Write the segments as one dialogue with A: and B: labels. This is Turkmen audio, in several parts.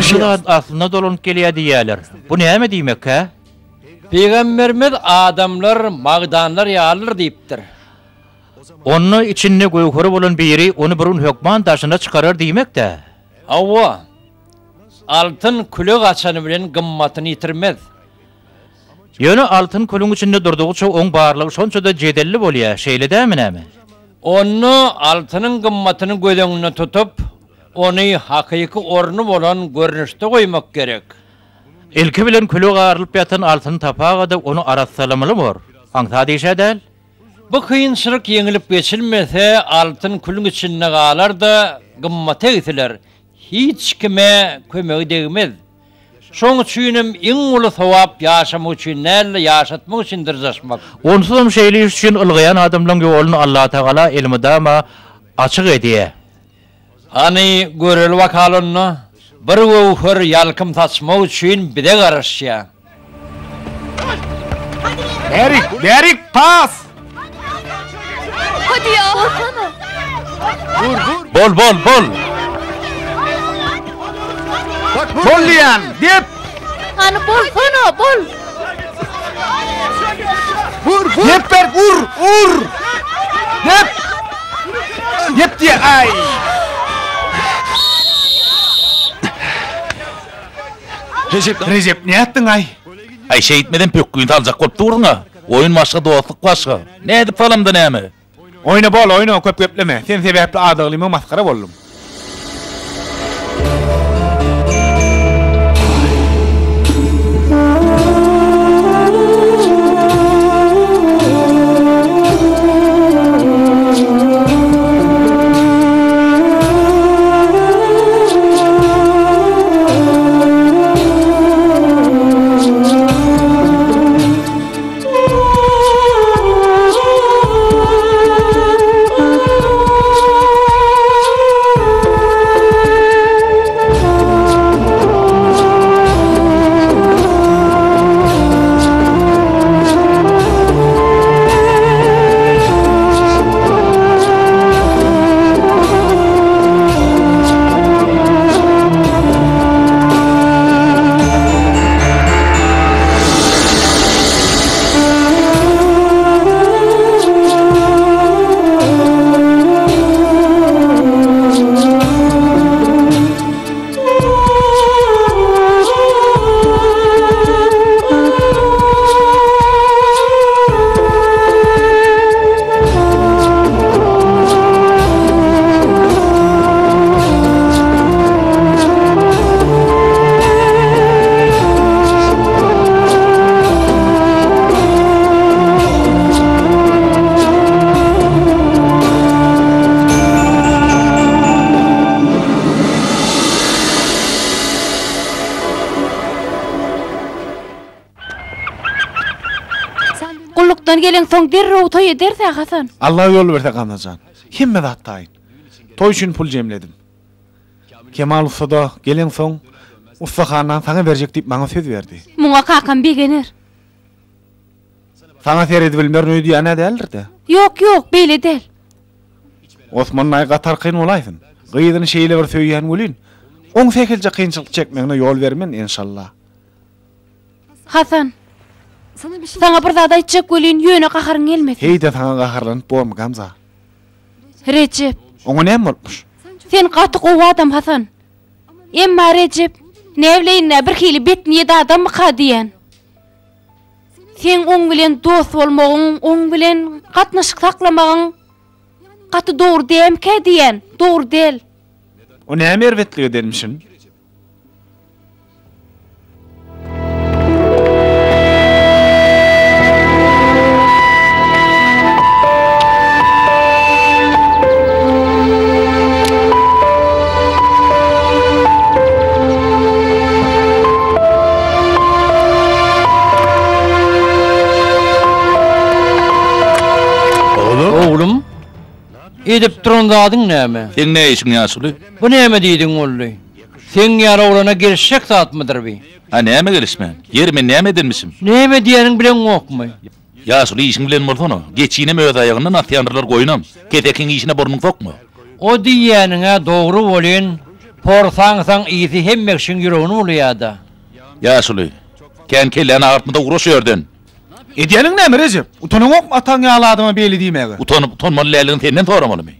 A: Ähli zat aslyna dolanyp gelýär diýýärler. Bu näme diýmek-hä?
B: Pygamberimiz adamlar magdanlar ýalydyr diýipdir.
A: Onda içinde göwheri bolan biri ony bir gün hökman daşyna çykarar diýmek-dä?
B: Hawa. Altyn küle gaçany bilen gymmatyny ýitirmez.
A: Ýöne altyn külüň içinde durdugyça oň barlygy şonça-da jedelli bolýar, şeýle dälmi näme?
B: Onda altynyň gymmatyny göz öňünde tutup, ony hakyky orny bolan görnüşde goýmak gerek.
A: Ilki bilen küle garylyp ýatan altyny tapaga-da ony arassalamaly bor. Aňsat iş-ä däl.
B: Bu kynçylyk ýeňilip geçilmese, altyn külüň içinde galar-da, gymmaty egsiler, hiç kime kömegi degmez. Şoň üçinem iň uly sogap ýaşamak üçin däl-de, ýaşatmak üçin dyrjaşmak.
A: Onsuzam şeýle iş üçin ylgaýan adamlaň ýoluny Allatagala elmydama açyk edýär.
B: Hany, göreli bakaly onda. Bir göwher ýalkym saçmak üçin bize garaşýar.
C: Bärik, bärik, pas!
D: Bol, bol, bol!
C: Bol diýýän, dep!
E: Hany bolsana, bol!
C: Vur, vur! Dep ber, ur, ur! Dep! Dep diýýän, aý!
D: Rejep,
C: Rejep, nätdiň-aý?
D: Aý, şeýtmesem pökgini saljak bolup durdyň-a. Oýun başga, dostluk başga. Nädip salamda näme?
C: Oýna bol, oýna, köp gepleme. Sen sebäpli adaglyma masgara boldum.
E: Gullukdan geleňsoň derrew toý ederis-ä, Hasan.
C: Alla ýol berse Gamza jan. Hemme zat taýyn. Toý üçin pul jemledim. Kemal ussa-da geleňsoň, ussahanany saňa berjek diýip maňa söz berdi.
E: Muňa kakam begener.
C: Saňa seredibilmerin öýdýän-ä däldir-dä?
E: Ýok, ýok, beýle däl.
C: Osman daýy gaty arkaýyn bolaýsyn. Gyzyny şeýle bir söýýän welin, oň sähelçe kynçylyk çekmegine ýol bermen, enşalla.
E: Hasan, saňa bir zat aýtjak welin, ýöne gaharyň gelmesin.
C: Heý-de saňa gaharlanyp bormy, Gamza?
E: Rejep.
C: Oňa näme bolupmyş?
E: Sen gaty gowy adam, Hasan. Emma Rejep, näbileýin-dä, birhili betniýet adammyka diýýän. Seň oň bilen dost bolmagyň, oň bilen gatnaşyk saklamagyň gaty dogry dälmikä diýýän, dogry däl.
C: O näme erbetlik edenmişin?
B: Oglum, edip duran zadyň näme?
D: Seň ne işiň ýaşuly?
B: Bu näme diýdigiň boldy? Seň ýaly oglana gelişjek zatmydyr bi?
D: A näme gelişmän? Ýeri men näme edenmişim?
B: Näme diýeniň bileňokmy?
D: Ýaşuly işiň bilen bolsana. Geçinem öz aýagyndan asýandyrlar goýunam. Kesekiň işine burnuňy sokma.
B: O diýýäniň-ä dogry welin. Porsaňsaň ysy hemme kişiň ýüregini bulaýa-da.
D: Ýaşuly, kän kelläni agyrtma-da ugra şu ýerden.
C: Edýäniň näme, Rejep? Utanaňokmy ataň ýaly adama beýle diýmäge?
D: Utanyp, utanmaly däldigini senden soramalymy?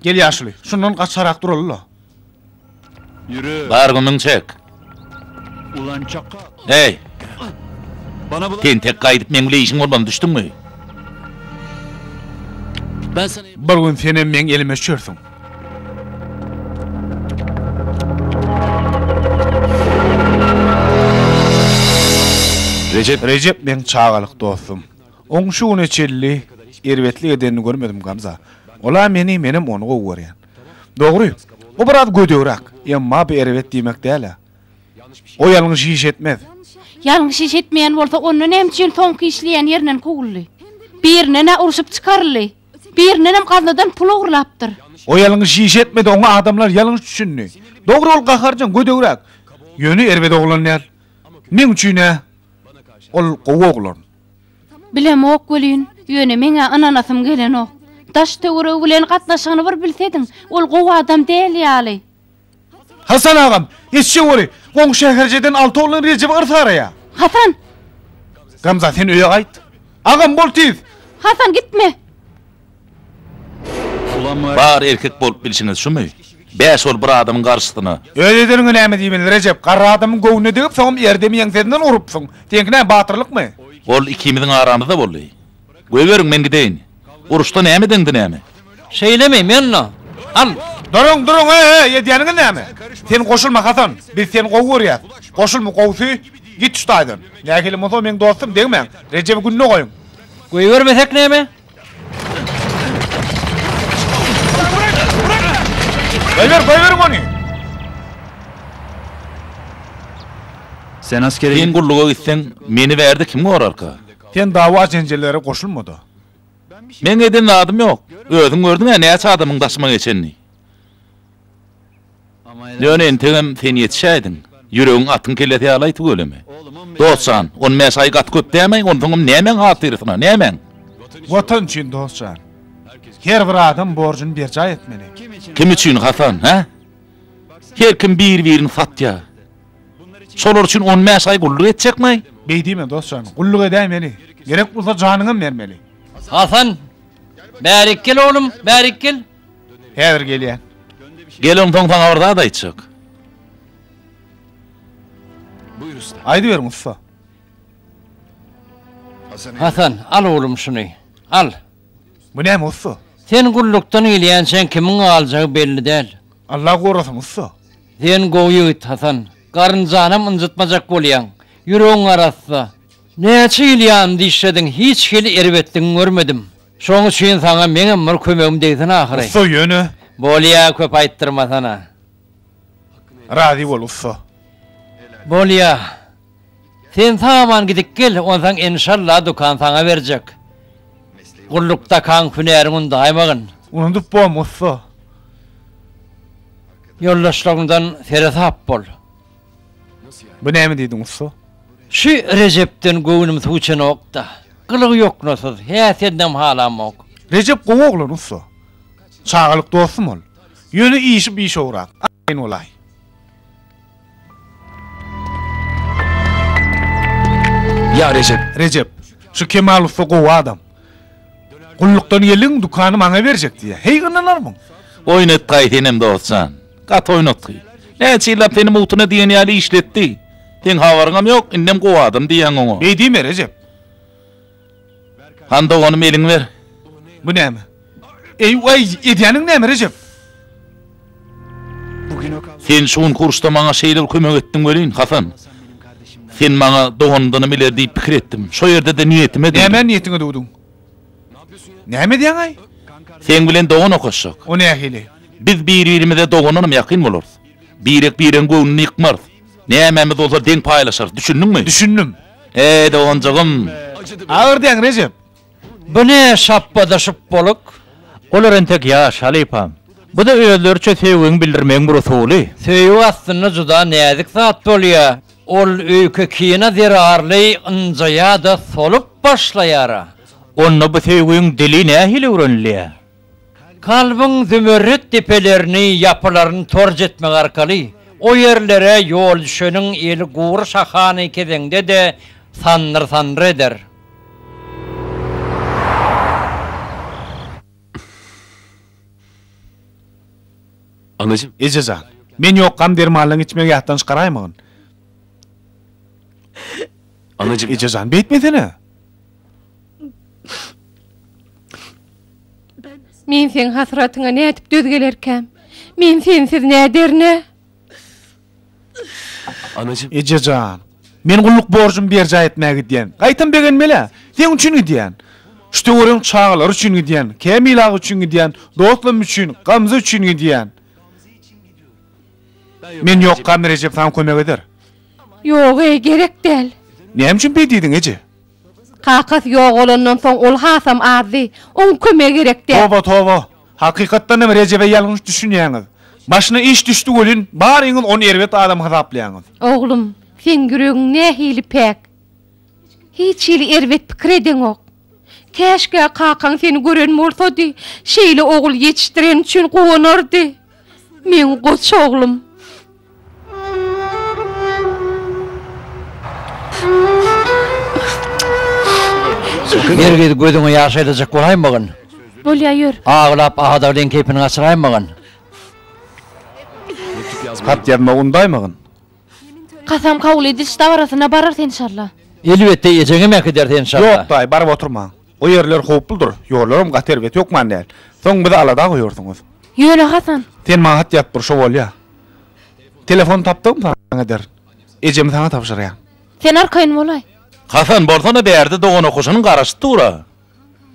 C: Gel ýaşuly, şundan gaçarak duraly-la.
D: Bar gümüň çek. Eý! Tentek gaýdyp meň bile işiň bolmaz, düşdüňmi?
C: Bir gün senem meň elime düşersiň.
F: Rejep.
C: Rejep meň çagalyk dostum. Oň şu güne çenli erbetlik edenini görmedim Gamza. Ol-a meni, menem ony gowy görýän. Dogry, o biraz gödegräk, emma bu erbet diýmek däl-ä. O ýalňyş iş etmez.
E: Ýalňyş iş etmeýän bolsa, onda näme üçin soňky işleýän ýerinden kowuldy? Birinden-ä urşup çykaryldy. Birindenem gaznadan pul ogurlapdyr.
C: O ýalňyş iş etmedi, oňa adamlar ýalňyş düşündi. Dogry, ol gaharjaň, gödegräk. Ýöne erbet oglan däl. Meň üçin-ä ol gowy oglan.
E: Bilemok welin, ýöne meň-ä ynanasym gelenok. Daş-töweregi bilen gatnaşygyny bir bilsediň, ol gowy adam däl ýaly.
C: Hasan agam, eşşeweri, goňşy şäherjeden alty oglan Rejebi yrs araýa.
E: Hasan!
C: Gamza, sen öýe gaýt. Agam, bol tiz!
E: Hasan, gitme!
D: Bar erkek bolup bilşiňiz şumy? Bäş bolup bir adamyň garşysyna.
C: Öz edeniňe näme diýmeli, Rejep? Garry adamyň göwnüne degip, soňam erdemi ýeňsesinden urupsyň. Seňki näme, batyrlykmy?
D: Ol ikimiziň aramyzda boldy. Goýberiň, men gideýin. Uruşda näme edeňdi näme?
B: Şeýlemi, Menno? Al!
C: Duruň, duruň, he-he, edýäniňiz näme? Sen goşulma, Hasan. Biz seni gowy görýäs. Goşulma, gowusy, git şu taýdan. Nähili bolsa, meň dostum, degmäň. Rejebi gününe goýuň.
B: Goýbermesek näme?
C: Goýber, goýberiň ony!
F: Sen askere
D: Sen gulluga gitseň, meni bärde kim gorarka?
C: Sen dawa-jenjellere goşulma-da.
D: Meň eden zadym ýok. Özüň gördüň-ä näçe adamyň daşyma geçenini. Ýöne entegem sen ýetişäýdiň. Ýüregiň atyň kellesi ýaly-aý tüweleme. Dost jan, on bäş aý gaty köp dämi, onsoňam nämäň hatyrasyna, nämäň?
C: Watan üçin, dost jan. Her bir adam borjuny berjaý etmeli.
D: Kim üçin, Hasan, hä? Her kim bir-birini satýar. Şolar üçin on bäş aý gulluk etjekmi?
C: Beý diýme, dost jan. Gulluk edäýmeli. Gerek bolsa janyňam bermeli.
B: Hasan, bärik gel oglum, bärik gel.
C: Häzir gelýän.
D: Gel onsoň saňa bir zat aýtjak.
C: Aýdyberiň ussa.
B: Hasan, al oglum şuny. Al.
C: Bu näme ussa?
B: Sen gullukdan gelýänçäň kimiň galjagy belli däl.
C: Allah gorasyn ussa.
B: Sen gowy ýigit Hasan. Garynjanam ynjytmajak bolýaň. Ýüregiň arassa. Näçe ýyl ýanymda işlediň, hiç hili erbetligiňi görmedim. Şoň üçin saňa meňem bir kömegim degsin ahyry.
C: Ussa ýöne.
B: Bolýa, köp aýtdyrmasana.
C: Razy bol ussa.
B: Bolýa. Sen sag-aman gidip gel, onsaň enşalla dükan saňa berjek. Gullukdakaň hünäriňi undaýmagyn.
C: Unudyp bormy ussa.
B: Ýoldaşlaryňdan seresap bol.
C: Bu näme diýdiň ussa?
B: Şu Rejepden göwnüm suw içenok-da. Gylygy ýoknasyz, häsiýetinem halamok.
C: Rejep gowy oglan ussa. Çagalyk dostum ol. Ýöne işi bişowrak. Arkaýyn bolaý.
F: Ýa Rejep.
C: Rejep, şu Kemal ussa gowy adam. Gullukdan geldiň, dükany maňa berjek diýýär. Heý ynanarmyň?
D: Oýnatgaý senem dost jan. Gaty oýnatgy. Näçe ýyllap seni mugtuna diýen ýaly işletdi. Seň habaryňam ýok, indem gowy adam diýýäň oňa.
C: Beý diýme, Rejep.
D: Han doganym eliňi ber.
C: Bu näme? Eý, waý, edýäniň näme, Rejep?
D: Sen şu günki uruşda maňa şeýle bir kömek etdiň welin, Hasan. Sen maňa doganymdanam ileri diýip pikir etdim. Şo ýerde-de niýetime düwdüm.
C: Nämäni niýetiňe düwdüň? Näme edýäň-aý?
D: Seň bilen dogan okaşjak.
C: O nähili?
D: Biz bir-birimize dogandanam ýakyn bolarys. Birek-biregiň göwnüni ýykmarys. Nämämiz bolsa deň paýlaşarys. Düşündiňmi?
C: Düşündim.
D: Eý, doganjygym!
C: Agyr diýäň, Rejep.
B: Bu ne şapbada-şupbalyk?
A: Olar entek ýaş, halypam. Bu-da özleriçe söýgiňi bildirmegiň bir usuly.
B: Söýgi aslynda juda näzik zat bolýar. Ol öýke-kine zerarly ynjaýar-da solup başlaýar-a.
A: Onda bu söýgiň dili nähili öwrenilýär?
B: Kalbyň zümerret depelerini, ýapylaryny torç etmek arkaly, o ýerlere ýol düşeniň eli gury şahany keseňde-de sandyr-sandyr eder.
C: Eje jan, men ýokkam dermanlaryňy içmegi ýatdan çykaraýmagyn. Eje jan, beýtmesene!
G: Men seň hasratyňa nädip döz gelerkäm? Men sensiz näderin-ä?
C: Eje jan, men gulluk borjumy berjaý etmäge gidýän. Gaýtam begenmeli-ä. Seň üçin gidýän. Şu töweregiň çagalary üçin gidýän. Kämil aga üçin gidýän. Dostlarym üçin, Gamze üçin gidýän. Men ýokkam Rejep saňa kömek eder.
G: Ýog-eý, gerek däl.
C: Näme üçin beý diýdiň, eje?
G: Kakasy ýogalandan soň ol hasam azdy. Oň kömegi gerek däl.
C: Toba, toba! Hakykatdan hem Rejebe ýalňyş düşünýäňiz. Başyna iş düşdi welin, baryňyz ony erbet adam hasaplaýaňyz.
G: Oglum, seň ýüregiň nähili päk. Hiç hili erbet pikir edeňok. Käşgä kakaň seni gören bolsady, şeýle ogul ýetişdireni üçin guwanardy. Meň goç oglum.
B: Hergiz gözüňe ýaş aýlajak bolaýmagyn.
E: Bolýa ýör.
B: Aglap adaglyň keýpini gaçyraýmagyn.
C: Hat ýazmagy undaýmagyn.
E: Kasam kabul ediliş dabarasyna bararys enşalla.
B: Elbetde ejeňem äkideris enşalla.
C: Ýok daýy baryp oturmaň. O ýerler howpludyr. Ýollaram gaty erbet hökman däl. Soň bizi alada goýarsyňyz.
E: Ýöne Hasan.
C: Sen maňa hat ýazyp dur şo bolýa. Telefon tapdygym saňa ederin. Ejemi saňa tabşyrýan.
E: Sen arkaýyn bolaý.
D: Hasan, bolsana bärde dogan okaşanyň garaşyp dur-a.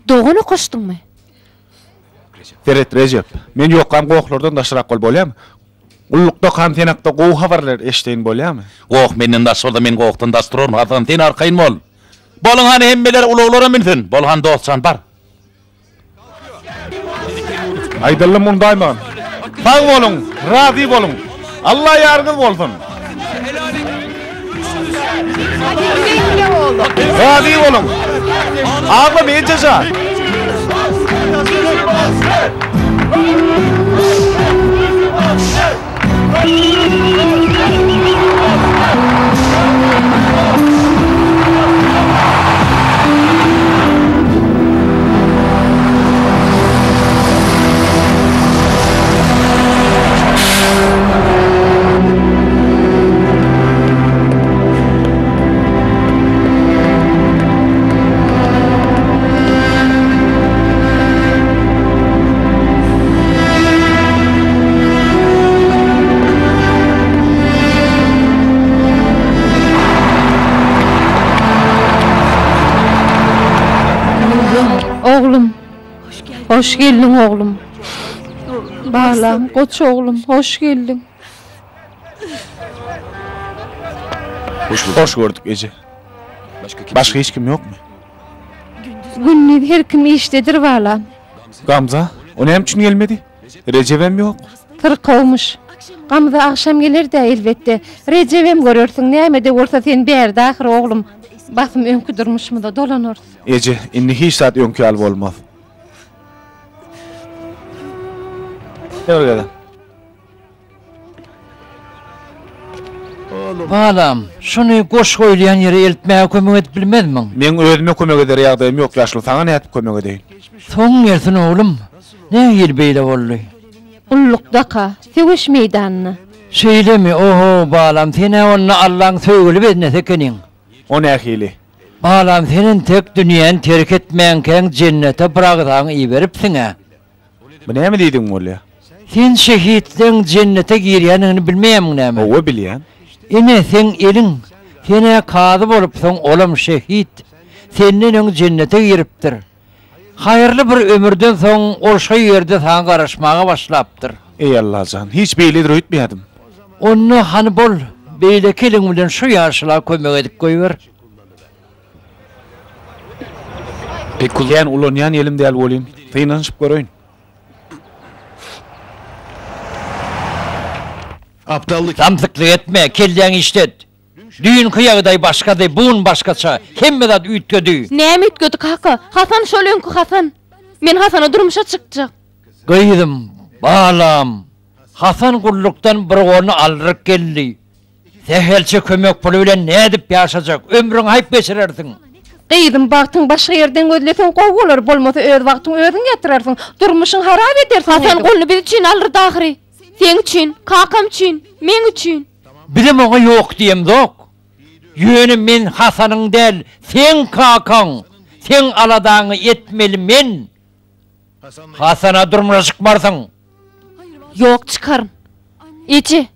E: Dogan okaşdyňmy?
C: Seret, Rejep, men ýokkam gohlardan daşrak bol, bolýamy? Gullukdakam sen hakda gowy habarlar eşdeýin, bolýamy?
D: Goh menden daş bolsa, men gohdan daş duraryn, Hasan, sen arkaýyn bol. Boluň hany hemmeler ulaglara münsün. Bol hany dost jan, bar.
C: Aýdyldy mundaýman. Sag boluň, razy boluň. Alla ýaryňyz bolsun. Razy boluň. Agam eje jan.
G: Oglum, hoş geldiň oglum. Balam, goç oglum, hoş geldiň.
C: Hoş gördük eje. Başga hiç kim ýokmy?
G: Gündiz her kim işdedir balam.
C: Gamza, o näme üçin gelmedi? Rejebem ýok.
G: Syrkawmyş. Gamza agşam geler-dä, elbetde. Rejebem görersiň, näme-de bolsa sen bärde ahyry, oglum. Basym öňki durmuşymyza dolanarys.
C: Eje, indi hiç zat öňki ýaly bolmaz. Ýene bir gezek.
B: Balam, şuny goş goýulýan ýere eltmäge kömek edip bilmezmiň?
C: Meň özüme kömek eder ýagdaýym ýok, ýaşuly, saňa nädip kömek edeýin?
B: Soň gelsin, oglum. Nähili beýle boldy?
G: Gullukdaka, söweş meýdanynda.
B: Şeýlemi? Oho, balam, sen-ä onda Allaň söýgüli bendesi ekeniň.
C: O nähili?
B: Balam, sen entek dünýäni terk etmänkäň jennete bir agzaňy iberipsiň-ä.
C: Bu näme diýdigiň bolýa?
B: Sen şehitleň jennete girýändigini bilmeýämiň näme?
C: Hawa bilýän.
B: Ine seň eliň. Sen-ä kazy bolupsyň, olam şehit. Senden öň jennete giripdir. Haýyrly bir ömürden soň ol şo ýerde saňa garaşmaga başlapdyr.
C: Eý Allajan, hiç beýledir öýtmeýädim.
B: Onda hany bol, beýleki eliň bilen şu ýaşula kömek edip goýber.
C: Kän ulanýan elim däl welin, synanyşyp göreýin.
B: Samsyklyk etme, kelläňi işlet. Düýnki ýagdaý başgady, bu gün başgaça. Hemme zat üýtgedi.
E: Näme üýtgedi, kaka? Hasan şol öňki Hasan. Men Hasana durmuşa çykjak.
B: Gyzym, balam, Hasan gullukdan bir goluny aldyryp geldi. Sähelçe kömek puly bilen nädip ýaşajak, ömrüňi haýp geçirersiň.
G: Gyzym, bagtyň başga ýerden gözleseň gowy bolar, bolmasa öz bagtyňy özüň ýatyrarsyň, durmuşyň harap edersiň.
E: Hasan goluny biz üçin aldyrdy ahyry. Seň üçin, kakam üçin, meň üçin.
B: Bizem oňa ýok diýemzok. Ýöne men Hasanyň däl, seň kakaň, seň aladaňy etmeli men. Hasana durmuşa çykmarsyň.
E: Ýok, çykaryn. Eje,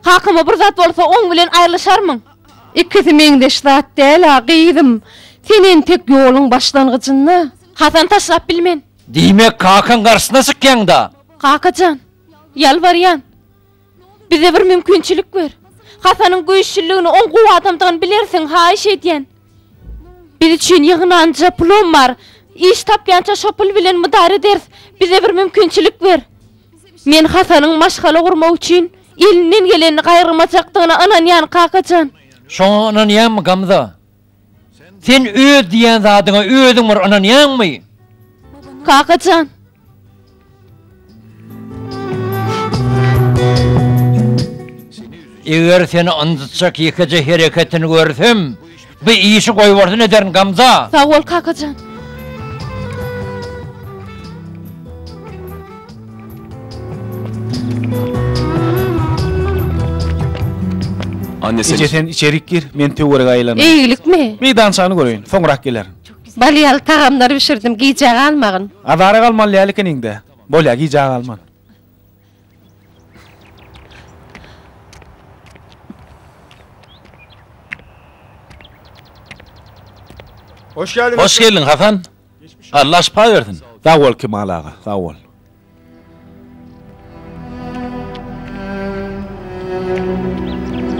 E: kakama bir zat bolsa, oň bilen aýrylyşarmyň?
G: Ikisi meňzeş zat däl-ä, gyzym. Sen entek ýoluň başlangyjynda.
E: Hasany taşlap bilmen.
B: Diýmek, kakaň garşysyna çykýaň-da?
E: Kaka jan, ýalbarýan. Bize bir mümkinçilik ber. Hasanyň güýçlüligini, oň gowy adamdygyny bilersiň, haýyş edýän. Biz üçin ýygnanja pulum bar. Iş tapýança şo pul bilen mydar ederis. Bize bir mümkinçilik ber. Men Hasanyň maşgala gurmak üçin elinden gelenini gaýgyrmajakdygyna ynanýan, kakajan.
B: Şoňa ynanýaňmy, Gamza? Sen öz diýýän zadyňa özüň bir ynanýaňmy?
E: Kakajan.
B: Eger seni ynjytjak ýekeje hereketini görsem, bu işi goýbolsun ederin, Gamza!
E: Sag bol, kakajan.
C: Eje sen içerik gir, men töwerege aýlanaýyn.
G: Eýgilikmi?
C: Meýdançany göreýin, soňrak gelerin.
G: Bal ýaly tagamlar bişirdim, gijä galmagyn.
C: Azara galmaly däl ekeniň-dä. Bolýa, gijä galman.
D: Hoş geldiň, Hasan. Alla şypa bersin.
C: Sag bol Kemal aga, sag bol.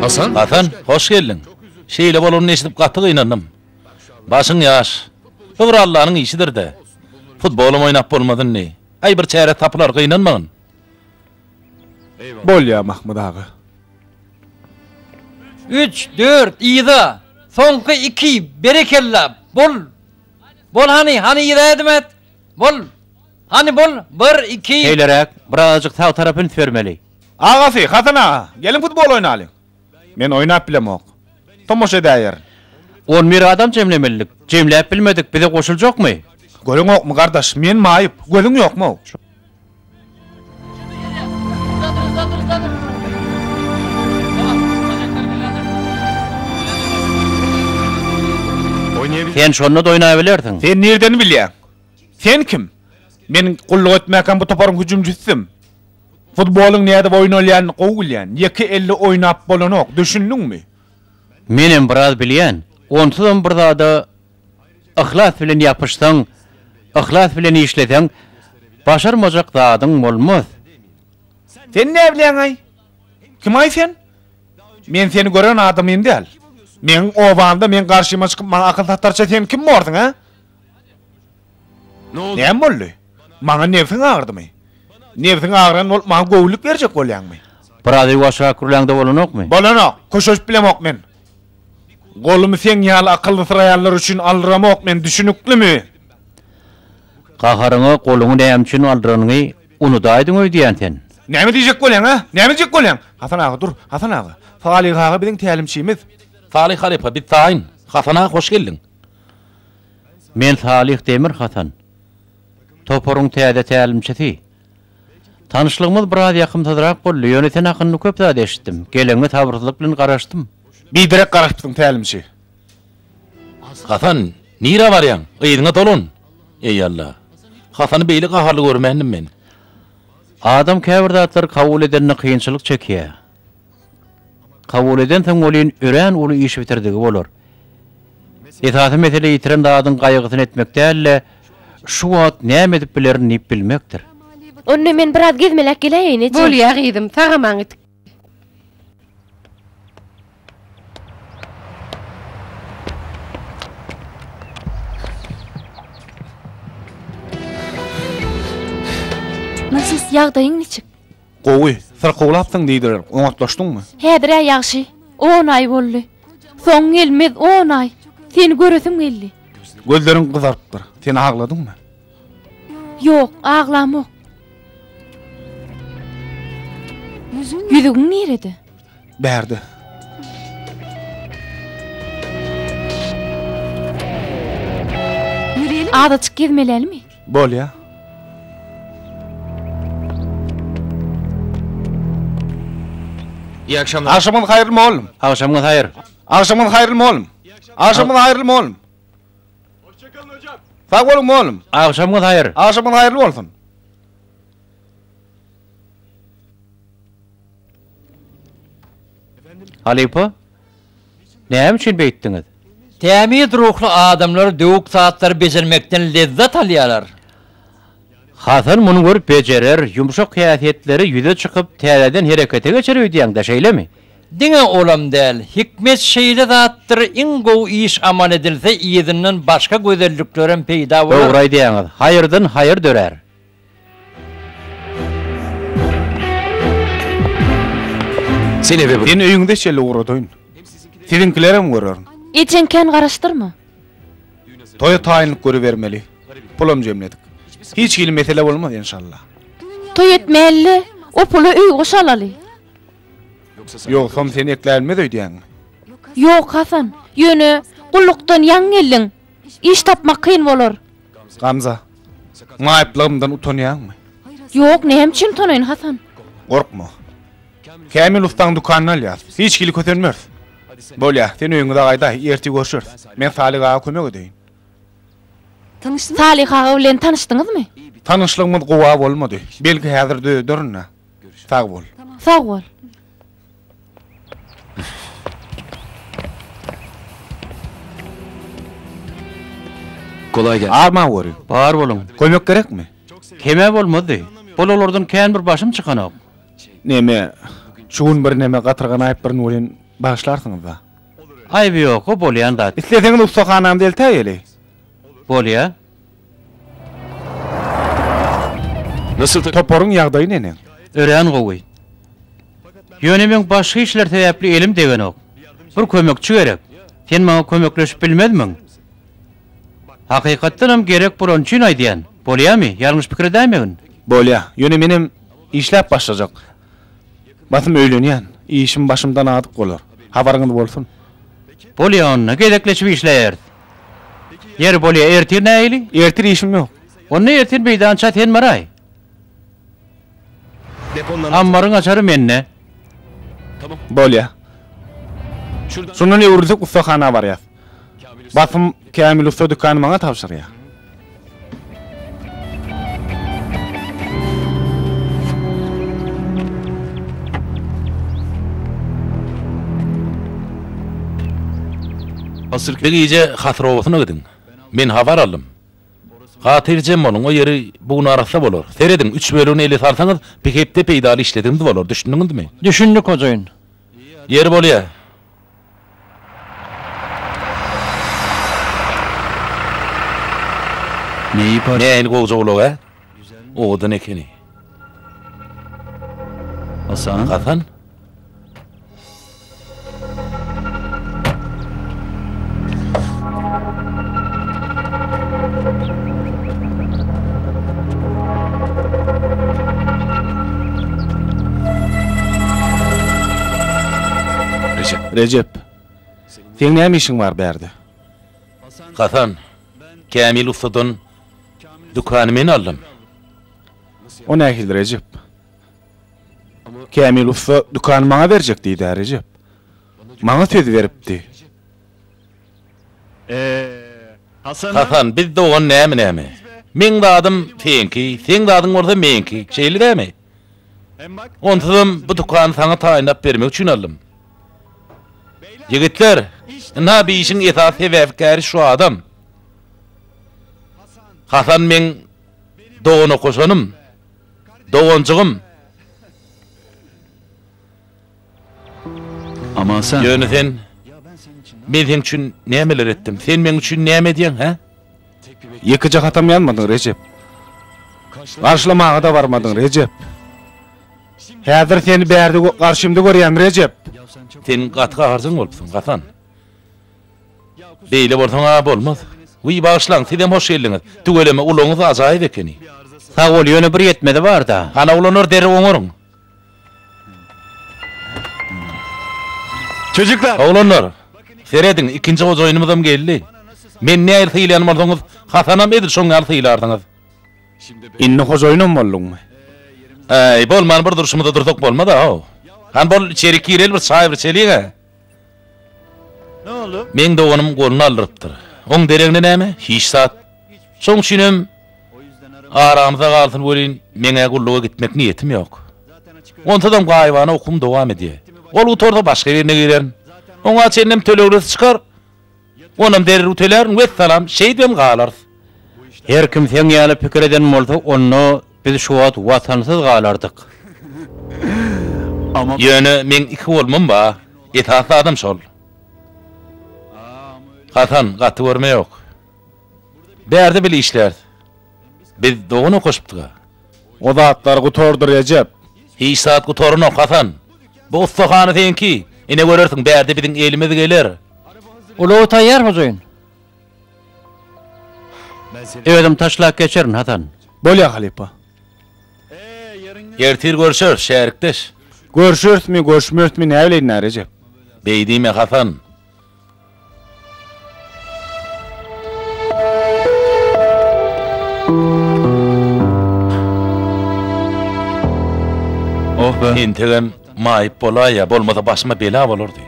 D: Hasan? Hasan, hoş geldiň. Şeýle bolanyny eşidip gaty gynandym. Başyň ýaş. Bu bir Allanyň işidir-dä. Futbolam oýnap bolmaz indi. Aý bir çäre tapylar, gynanmagyn.
C: Bolýa Mahmyt aga.
B: Üç, dört, yza. Soňky iki, berekella, bol. Bol hany, hany yza ädim ät. Bol. Hany bol, bir, iki.
A: Şeýleräk, birazajyk sag tarapa üns bermeli.
C: Agasy, Hasan aga, geliň futbol oýnalyň. Men oýnap bilemok. Tomaşa edäýerin.
A: On bir adam jemlemelidik. Jemläp bilmedik, bize goşuljakmy?
C: Göreňokmy gardaş, men maýyp, gözüň ýokmy-ow?
A: Sen şonda-da oýnabilersiň.
C: Sen nirden bilýäň? Sen kim? Men gulluk etmäkäm bu toparyň hüjümçisidim. Futbolyň nädip oýnalýanyny gowy bilýän. Ýeke elde oýnap bolanok, düşündiňmi?
A: Menem biraz bilýän. Onsuzam bir zada yhlas bilen ýapyşsaň, yhlas bilen işleseň, başarmajak zadyň bolmaz.
C: Sen näbilýäň-aý? Kim-aý sen? Men seni gören adamym däl. Meň obamda meň garşyma çykyp maňa akyl satarça sen kim borsuň, hä? Näme boldy? Maňa nebsiň agyrdymy? Nebsiň agyran bolup maňa göwünlik berjek bolýaňmy?
A: Biraz ýuwaşrak gürläňde bolanokmy?
C: Bolanok. Köşeşip bilemok men. Golumy seň ýaly akyllysyraýanlar üçin aldyramok men, düşüniklimi?
A: Gaharyňa goluňy näme üçin aldyranyňy unudaýdyň öýdýän sen.
C: Näme diýjek bolýaň, a? Näme diýjek bolýaň? Hasan aga, dur, Hasan aga. Salyh aga biziň tälimçimiz.
D: Salyh halypa, biz taýyn. Hasan aga, hoş geldiň.
A: Men Salyh Demir Hasan. Toparyň täze tälimçisi. Tanyşlygymyz biraz ýakymsyzrak boldy, ýöne sen hakynda köp zat eşitdim. Geleňňe sabyrsyzlyk bilen garaşdym.
C: Biderek garaşypsyň tälimçi.
D: Hasan, nirä barýaň? Yzyňa dolan! Eý, Alla! Hasany beýle gaharly görmändim men.
A: Adam käbir zatlary kabul edende kynçylyk çekýär. Kabul edensoň welin örän uly iş bitirdigi bolar. Esasy mesele ýitiren zadyň gaýgysyny etmek däl-de, şu wagt näme edip bilerin diýip bilmekdir.
E: Onda men biraz gezmeläp geläýeýin, eje.
G: Bolýa gyzym, sag-aman git.
E: Nasus, ýagdaýyň niçik?
C: Gowy, syrkawlapsyň diýdiler, oňatlaşdyňmy?
E: Häzir-ä ýagşy. On aý boldy. Soň gelmez on aý. Seni göresim geldi.
C: Gözleriň gyzarypdyr. Sen agladyňmy?
E: Ýok, aglamok. Ýüzügiň nirede?
C: Bärde.
E: Azajyk gezmelälimi?
C: Bolýa.
F: İyi akşamlar.
C: Agşamyňyz haýyrly mollum.
A: Agşamyňyz haýyr.
C: Agşamyňyz haýyrly mollum. Agşamyňyz haýyrly mollum. Sag boluň mollum.
A: Agşamyňyz haýyr.
C: Agşamyňyz haýyrly bolsun.
A: Halypa, näme üçin beýtdiňiz?
B: Tämiz ruhly adamlar döwük zatlary bejermekden lezzat alýarlar.
A: Hasan muny görüp bejerer, ýumşak häsiýetleri ýüze çykyp, täzeden herekete geçer öýdýäň-dä, şeýlemi?
B: Diňe olam däl, hikmet şeýle zatdyr, iň gowy iş amal edilse, yzyndan başga gözelliklerem peýda bolar.
A: Dogry aýdýaňyz, haýyrdan haýyr dörär.
F: Seni eve
C: Seni öýüňize çenli ugradaýyn. Siziňkilerem görerin.
E: Ejeň kän garaşdyrma.
C: Toýa taýynlyk görübermeli. Pulam jemledik. Hiç hili mesele bolmaz enşalla.
E: Toý etmäli-le, o pula öý goş alaly.
C: Ýogsam seni ekläbilmez öýdýäňmi?
E: Ýok, Hasan. Ýöne, gullukdan ýaňy geldiň. Iş tapmak kyn bolar.
C: Gamza, maýyplygymdan utanýaňmy?
E: Ýok, näme üçin utanaýyn, Hasan?
C: Gorkma. Kämil ussaň dükanyny alýas. Hiç hili kösenmeris. Bolýa, sen öýüňize gaýdaý, ertir görşeris. Men Salyh aga kömek edeýin.
E: Salyh aga bilen tanyşdyňyzmy?
C: Tanyşlygymyz gowa bolmady. Belki häzir düzederin-dä. Sag bol.
E: Sag bol.
F: Kolay gelsin.
C: Arman görüň.
A: Bar boluň.
C: Kömek gerekmi?
A: Kem-ä bolmazdy. Bolalardan kän bir başym çykanok.
C: Neme, şu gün bir neme gatyrganaýypdyryn welin, bagyşlarsyňyz-da.
A: Aýby ýok, o bolýan zat.
C: Isleseňiz ussahanamyza eltäýeli.
A: Bolýa.
F: Nasıl
C: Toparyň ýagdaýy neneň?
A: Örän gowy. Ýöne meň başga işler sebäpli elim degenok. Bir kömekçi gerek. Sen maňa kömekleşip bilmezmiň? Hakykatdanam gerek bolany üçin aýdýan. Bolýamy? Ýalňyş pikir edäýmegin.
C: Bolýa. Ýöne menem işläp başlajak. Basym öýlenýän. Işim başymdan adyk bolar. Habaryňyz bolsun.
A: Bolýa onda, gezekleşip işläýeris. Ýeri bolýa, ertir nähili?
C: Ertir işim ýok.
A: Onda ertir meýdança sen baraý. Ammaryň açary mende.
C: Bolýa. Şundan öwrülsek ussahana barýas. Basym Kämil ussa dükany maňa tabşyrýa.
D: Bir gije Hasyr obasyna gidiň. Men habar aldym. Hatyrjem boluň, o ýeri bu gün arassa bolar. Serediň, üç bölegini ele salsaňyz, bir hepde peýdaly işledigiňiz bolar, düşündiňizmi?
B: Düşündik, hojaýyn.
D: Ýeri bolýa. Nähili gowja ulag, ä? Owadan ekeni.
A: Hasan?
D: Hasan?
C: Rejep, seň näme işiň bar bärde?
D: Hasan, Kämil ussadan dükany men aldym.
C: O nähili Rejep? Kämil ussa dükany maňa berjek diýdi-ä Rejep. Maňa söz beripdi.
D: Hasan, biz dogan näme näme? Meň zadym seňki, seň zadyň bolsa meňki, şeýle dämi? Onsuzam bu dükany saňa taýynlap bermek üçin aldym. Ýigitler, ynha bi işiň esasy sebäpkäri şu adam. Hasan meň dogan okaşanym, doganjygym. Ýöne sen, men seň üçin nämeler etdim? Sen meň üçin näme edýäň, hä?
C: Ýekeje hatam ýazmadyň, Rejep. Garşylamaga-da barmadyň, Rejep. Häzir seni bärde garşymda görýän, Rejep.
D: Sen gaty gaharjaň bolupsyň, Hasan. Beýle bolsaň-a bolmaz. Wiý, bagyşlaň, sizem hoş geldiňiz. Tüweleme, ulagyňyz ajaýyp ekeni.
A: Sag bol, ýöne bir ýetmezi bar-da.
D: Hany oglanlar derrew oňaryň.
F: Çocuklar!
D: Oglanlar, serediň, ikinji hojaýynymyzam geldi. Meni nähili sylaýan bolsaňyz, Hasanam edil şoň ýaly sylarsyňyz.
C: Indi hojaýynam bolduňmy?
D: Äý, bolman bir durşumyzda dursak bolmaz-a-how. Hany bol, içerik gireli bir çaý bir içeliň-ä. Meň doganym goluny aldyrypdyr. Oň deregine näme? Hiç zat. Şoň üçinem aramyzda galsyn welin, meň-ä gulluga gitmek niýetim ýok. Onsuzam gaýybana okuwym dowam edýär. Ol gutarsa başga birine girerin. Oňa çenlem töleglisi çykar. Onam derrew tölärin, wessalam, şeýdibem galarys.
A: Her kim seň ýaly pikir eden bolsa, onda biz şu wagt Watansyz galardyk.
D: Ýöne meň iki golumam bar, esasy zadam şol. Hasan, gaty görme ýok. Bärde bile işläris. Biz dogan okaşypdyk-a.
C: O zatlar gutardy, Rejep.
D: Hiç zat gutaranok, Hasan. Bu ussahana seňki. Ine görersiň, bärde biziň elimiz geler.
B: Ulagy taýýar, hojaýyn.
A: Özüm taşlap geçerin, Hasan.
C: Bolýa, halypa.
D: Ertir görşeris, şärikdeş.
C: Görşerismi, görüşmerismi näbileýin-dä, Rejep.
D: Beý diýme, Hasan.
F: Oh be.
D: Entegem maýyp bolaýýa, bolmasa başyma bela bolardy.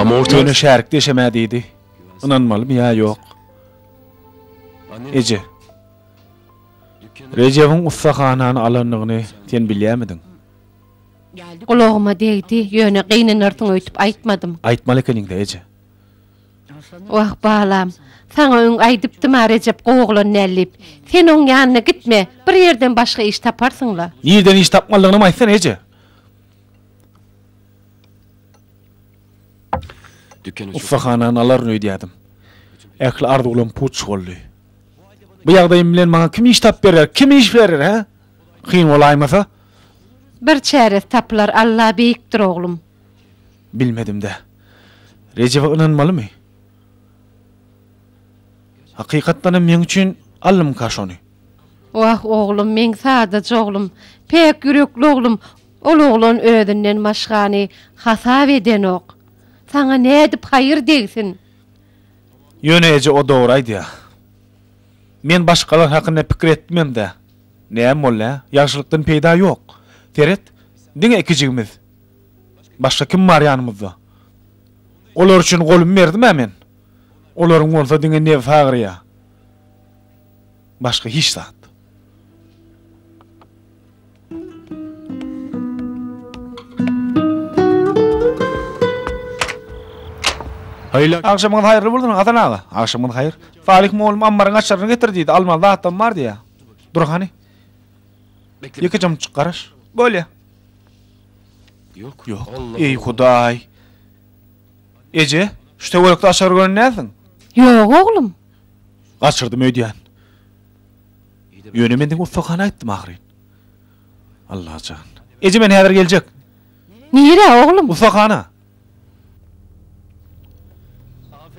F: Ama orta
C: Ýöne şärikdeşem-ä diýdi. Ynanmalymy ýa ýok? Eje. Rejebiň ussahanany alandygyny sen bilýärmidiň?
G: Gulagyma degdi, ýöne gynanarsyň öýdüp aýtmadym.
C: Aýtmaly ekeniň-dä, eje.
G: Wah, balam, saňa öň aýdypdym-a Rejep gowy oglan däl diýip. Sen oň ýanyna gitme, bir ýerden başga iş taparsyň-la.
C: Nirden iş tapmalydygynam aýtsana, eje. Ussahanany alaryn öýdýärdim. Ähli arzuwlarym puç boldy. Bu ýagdaýym bilen maňa kim iş tapyp berer, kim iş berer, hä? Kyn bolaýmasa?
G: Bir çäresi tapylar, Alla beýikdir, oglum.
C: Bilmedim-dä. Rejebe ynanmalymy? Hakykatdanam meň üçin aldymyka şony?
G: Wah, oglum, meň sadaja oglum, päk ýürekli oglum, ol oglan özünden başgany hasap edenok. Saňa nädip haýyr degsin?
C: Ýöne eje o dogry aýdýar. Men başgalar hakynda pikir etdimem-dä. Näme boldy, hä? Ýagşylykdan peýda ýok. Seret, diňe ikijigimiz. Başga kim bar ýanymyzda? Olar üçin golumy berdim-ä men. Olaryň bolsa diňe nebsi agyrýar. Başga hiç zat. Agşamyňyz haýyrly bolsun, Hasan aga. Agşamyňyz haýyr. Salyh mugallym ammaryň açaryny getir diýdi. Almaly zatlam bar diýýär. Dur hany. Ýekeje munçuk garaş. Bolýa. Ýok. Ýok. Eý, Hudaý. Eje, şu töwerekde açar gören dälsiň?
G: Ýok, oglum.
C: Gaçyrdym öýdýän. Ýöne men diňe ussahana aýtdym ahyryn. Allajan. Eje, men häzir geljek.
G: Nirä, oglum?
C: Ussahana.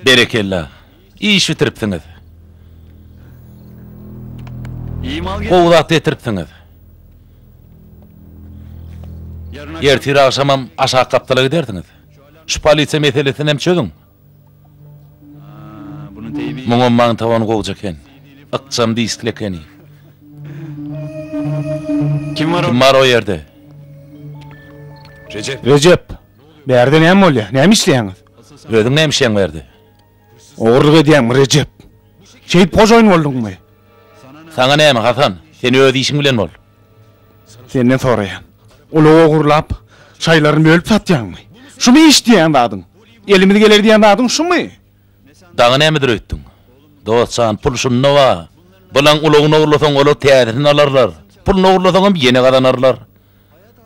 D: Berekella. Iş bitiripsiňiz. Gowy zat getiripsiňiz. Ertir agşamam aşak gapdala gidersiňiz. Şu polisiýa meselesini hem çözüň. Muňam magnitofony gowja eken. Ykjam diskli ekeni. Kim bar o ýerde?
C: Rejep. Bärde näme bolýar? Näme işleýäňiz?
D: Özüň näme işleýäň bärde?
C: Ogurlyk edýäňmi, Rejep? Şeýdip hojaýyn bolduňmy?
D: Saňa näme, Hasan? Sen öz işiň bilen bol.
C: Senden soraýan. Ulag ogurlap, şaýlaryny bölüp satýaňmy? Şumy iş diýýän zadyň? Elimiz geler diýýän zadyň şumy?
D: Dagy nämedir öýtdüň? Dost jan, pul şunda bar. Bulaň ulagyny ogurlasaň, olar täzesini alarlar. Puluny ogurlasaňam, ýene gazanarlar.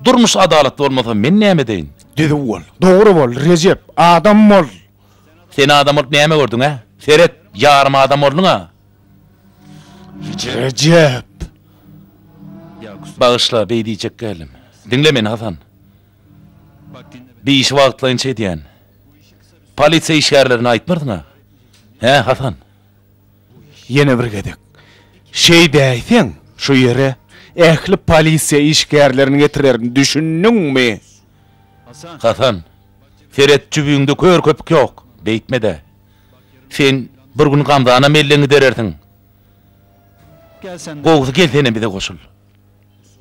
D: Durmuş adalatly bolmasa, men näme edeýin?
C: Düzüw bol, dogry bol, Rejep, adam bol!
D: Sen adam bolup näme gördüň, hä? Seret, ýarym adam bolduň-a!
C: Rejep!
D: Bagyşla, beý diýjek däldim. Diňle meni, Hasan. Bir işi wagtlaýynça edýän. Polisiýa işgärlerine aýtmarsyň-a? Hä, Hasan?
C: Ýene bir gezek şeýdäýseň, şu ýere ähli polisiýa işgärlerini getirerin, düşündiňmi?
D: Hasan, seret jübüňde kör köpük ýok, beýtme-de. Sen bir gün Gamzana mellegiňi derersiň. Gowusy gel senem bize goşul.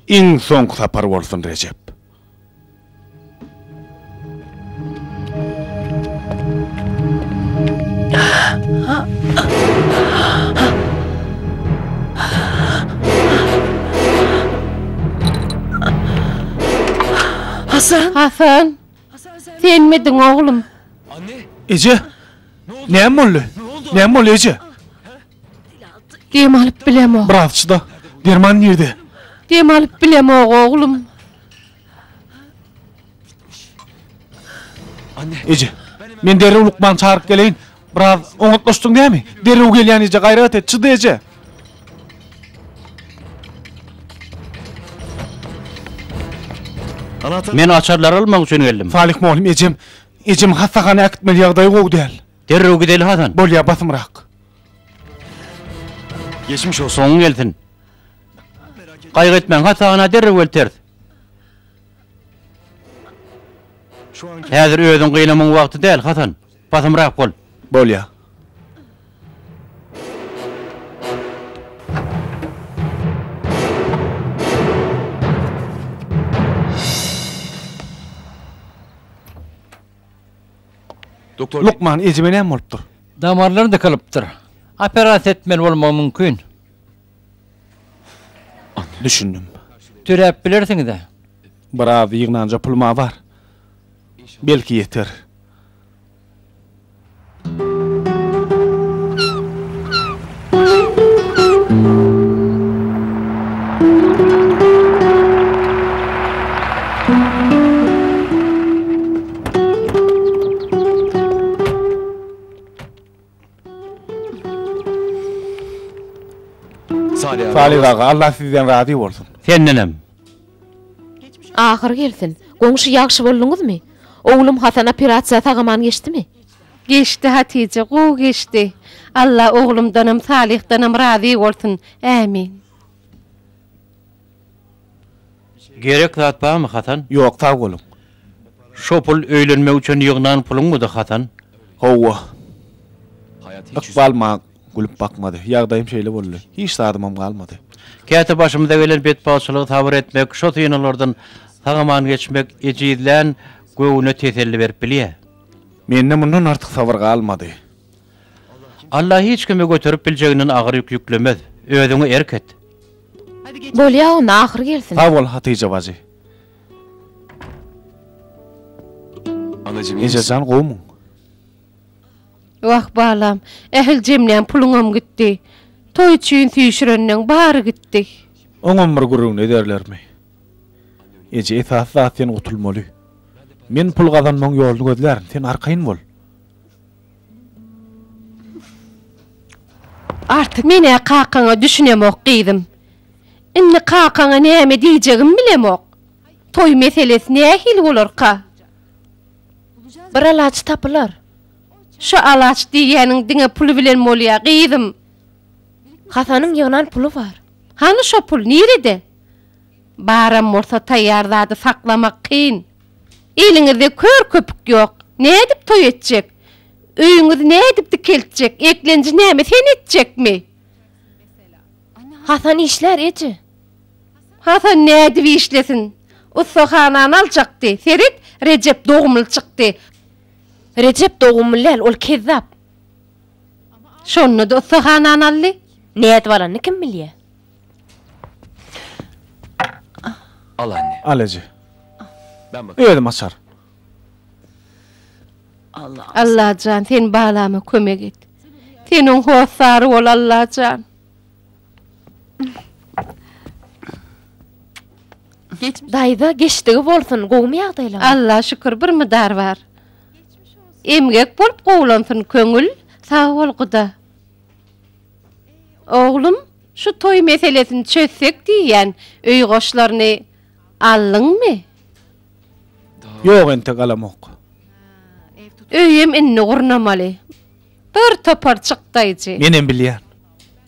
C: Iň soňky sapar bolsun Rejep.
G: Hasan! Hasan! Senmidiň oglum?
C: Eje! Näme boldy? Näme boldy eje?
G: Dem alyp bilemok.
C: Biraz çyda. Derman nirde?
G: Dem alyp bilemok oglum.
C: Eje, men derrew lukman çagyryp geleýin. Biraz oňatlaşdyň dämi? Derrew gelýän eje, gaýrat et, çyda eje.
A: Men açarlary almak üçin geldim.
C: Salyh mugallym, ejem, ejemi hassahana äkitmeli, ýagdaýy gowy däl.
A: Derrew gideli Hasan.
C: Bolýa, basymrak.
F: Geçmiş olsun.
A: Soňuň gelsin. Gaýgy etmäň, hassahana derrew elteris. Häzir özüň gynamagyň wagty däl, Hasan. Basymrak bol.
C: Bolýa. Lukman, ejeme näme bolupdyr?
B: Damarlary dykylypdyr. Operasiýa etmeli bolmagy mümkin.
C: Düşündim.
B: Töläp bilersiňiz-ä.
C: Biraz ýygnanja pulum-a bar. Belki ýeter. Salyh aga, Allah sizden razy bolsun.
A: Sendenem.
H: Ahyr gelsin. Goňşy ýagşy bolduňyzmy? Oglum Hasan operasiýa sag-aman geçdimi?
G: Geçdi Hatyja, gowy geçdi. Allah oglumdanam, Salyhdanam razy bolsun. Ämin.
A: Gerek zat barmy, Hasan?
C: Ýok, sag boluň.
A: Şo pul öýlenmek üçin ýygnan puluňmydy, Hasan?
C: Hawa. Ykbal maňa gülüp bakmady. Ýagdaýym şeýle boldy. Hiç zadymam galmady.
A: Käte başymyza gelen betbagtçylygy sabyr etmek, şo synaglardan sag-aman geçmek ejizlän göwne teselli berip bilýär.
C: Mende mundan artyk sabyr galmady.
A: Allah hiç kime göterip biljeginden agyr ýük ýüklemez. Özüňe erk et.
H: Bolýa onda ahyr gelsin.
C: Sag bol Hatyja bajy. Ejejan gowmyň?
G: Wah balam, ähli jemlän puluňam gitdi. Toý üçin süýşürenleň bary gitdi.
C: Oňam bir gürrüňini ederlermi? Eje esasy zat sen gutulmaly. Men pul gazanmagyň ýoluny gözlärin, sen arkaýyn bol.
G: Artyk men-ä kakaňa düşünemok gyzym. Indi kakaňa näme diýjegimi bilemok. Toý meselesi nähili bolarka?
H: Bir alaç tapylar.
G: Şu alaç diýýäniň diňe puly bilen bolýa, gyzym.
H: Hasanyň ýygnan puly bar.
G: Hany şo pul, nirede? Baram bolsa taýýar zady saklamak kyn. Eliňizde kör köpük ýok. Nädip toý etjek? Öýüňizi nädip dikeltjek? Eklenji näme sen etjekmi?
H: Hasan işlär eje.
G: Hasan nädip işlesin? Ussahanany aljakdy. Seret, Rejep dogumly çykdy.
H: Rejep dogumly däl, ol kezzap.
G: Şonda-da ussahanany aldy.
H: Nädip alanyny kim bilýä?
C: Al eje. Özüm açaryn.
G: Allajan sen balama kömek et. Sen oň hossary bol Allajan.
H: Daýza geçdigi bolsun gowumy ýagdaýlaryň.
G: Alla şükür bir mydar bar. Emgek bolup gowulansyn köňül. Sag bol guda. Oglum şu toý meselesini çözsek diýýän öý goşlaryny aldyňmy?
C: Ýok entek alamok.
G: Öýem indi gurnamaly. Bir topar çykdaýjy.
C: Menem bilýän.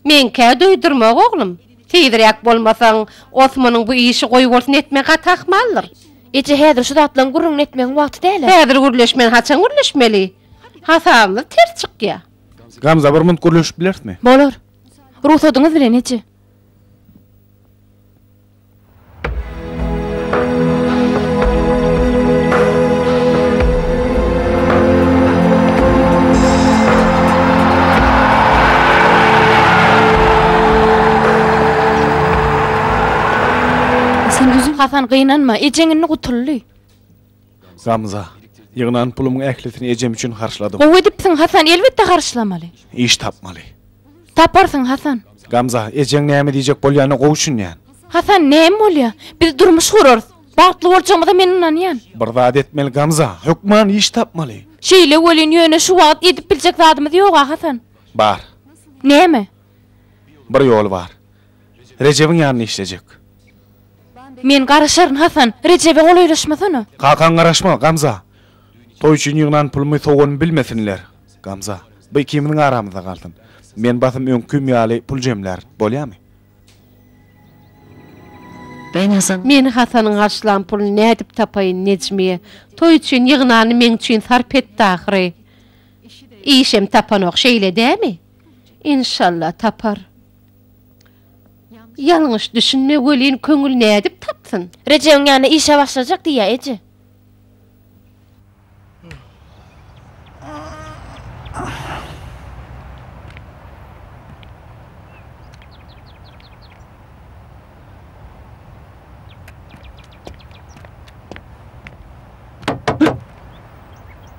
G: Meňkä duýdurma oglum. Tizräk bolmasaň, Osmanyň bu işi goýbolsun etmegi gaty ahmaldyr.
H: Eje, häzir şu zatlaryň gürrüňini etmegiň wagty däl-ä.
G: Häzir gürleşmän haçan gürleşmeli? Hasabymyz ters çykýa.
C: Gamza bir munt gürleşip bilerismi?
E: Bolar. Rugsadyňyz bilen, eje. Hasan gynanma, ejeň indi gutuldy.
C: Gamza, ýygnan pulumyň ählisini ejem üçin harçladym.
E: Gowy edipsiň, Hasan, elbetde harçlamaly.
C: Iş tapmaly.
E: Taparsyň, Hasan.
C: Gamza, ejeň näme diýjek bolýanyna gowy düşünýän.
E: Hasan, näme bolýa? Biz durmuş gurarys. Bagtly bolçagymyza men ynanýan.
C: Bir zat etmeli, Gamza. Hökman iş tapmaly.
E: Şeýle welin, ýöne şu wagt edip biljek zadymyz ýog-a, Hasan.
C: Bar.
E: Näme?
C: Bir ýoly bar. Rejebiň ýanynda işlejek.
E: Men garaşaryn, Hasan. Rejebe golaýlaşmasana.
C: Kakaň garaşma, Gamza. Toý üçin ýygnan pulumy sowanymy bilmesinler. Gamza, bu ikimiziň aramyzda galsyn. Men basym öňküm ýaly pul jemlärin. Bolýamy?
G: Men Hasanyň harçlan puluny nädip tapaýyn, Nejmiýe? Toý üçin ýygnanyny meň üçin sarp etdi ahyry. Işem tapanok, şeýle dämi? Enşalla tapar. Ýalňyş düşünme welin köňül nädip tapsyn?
H: Rejebiň ýanyna işe başlajak diýýä eje.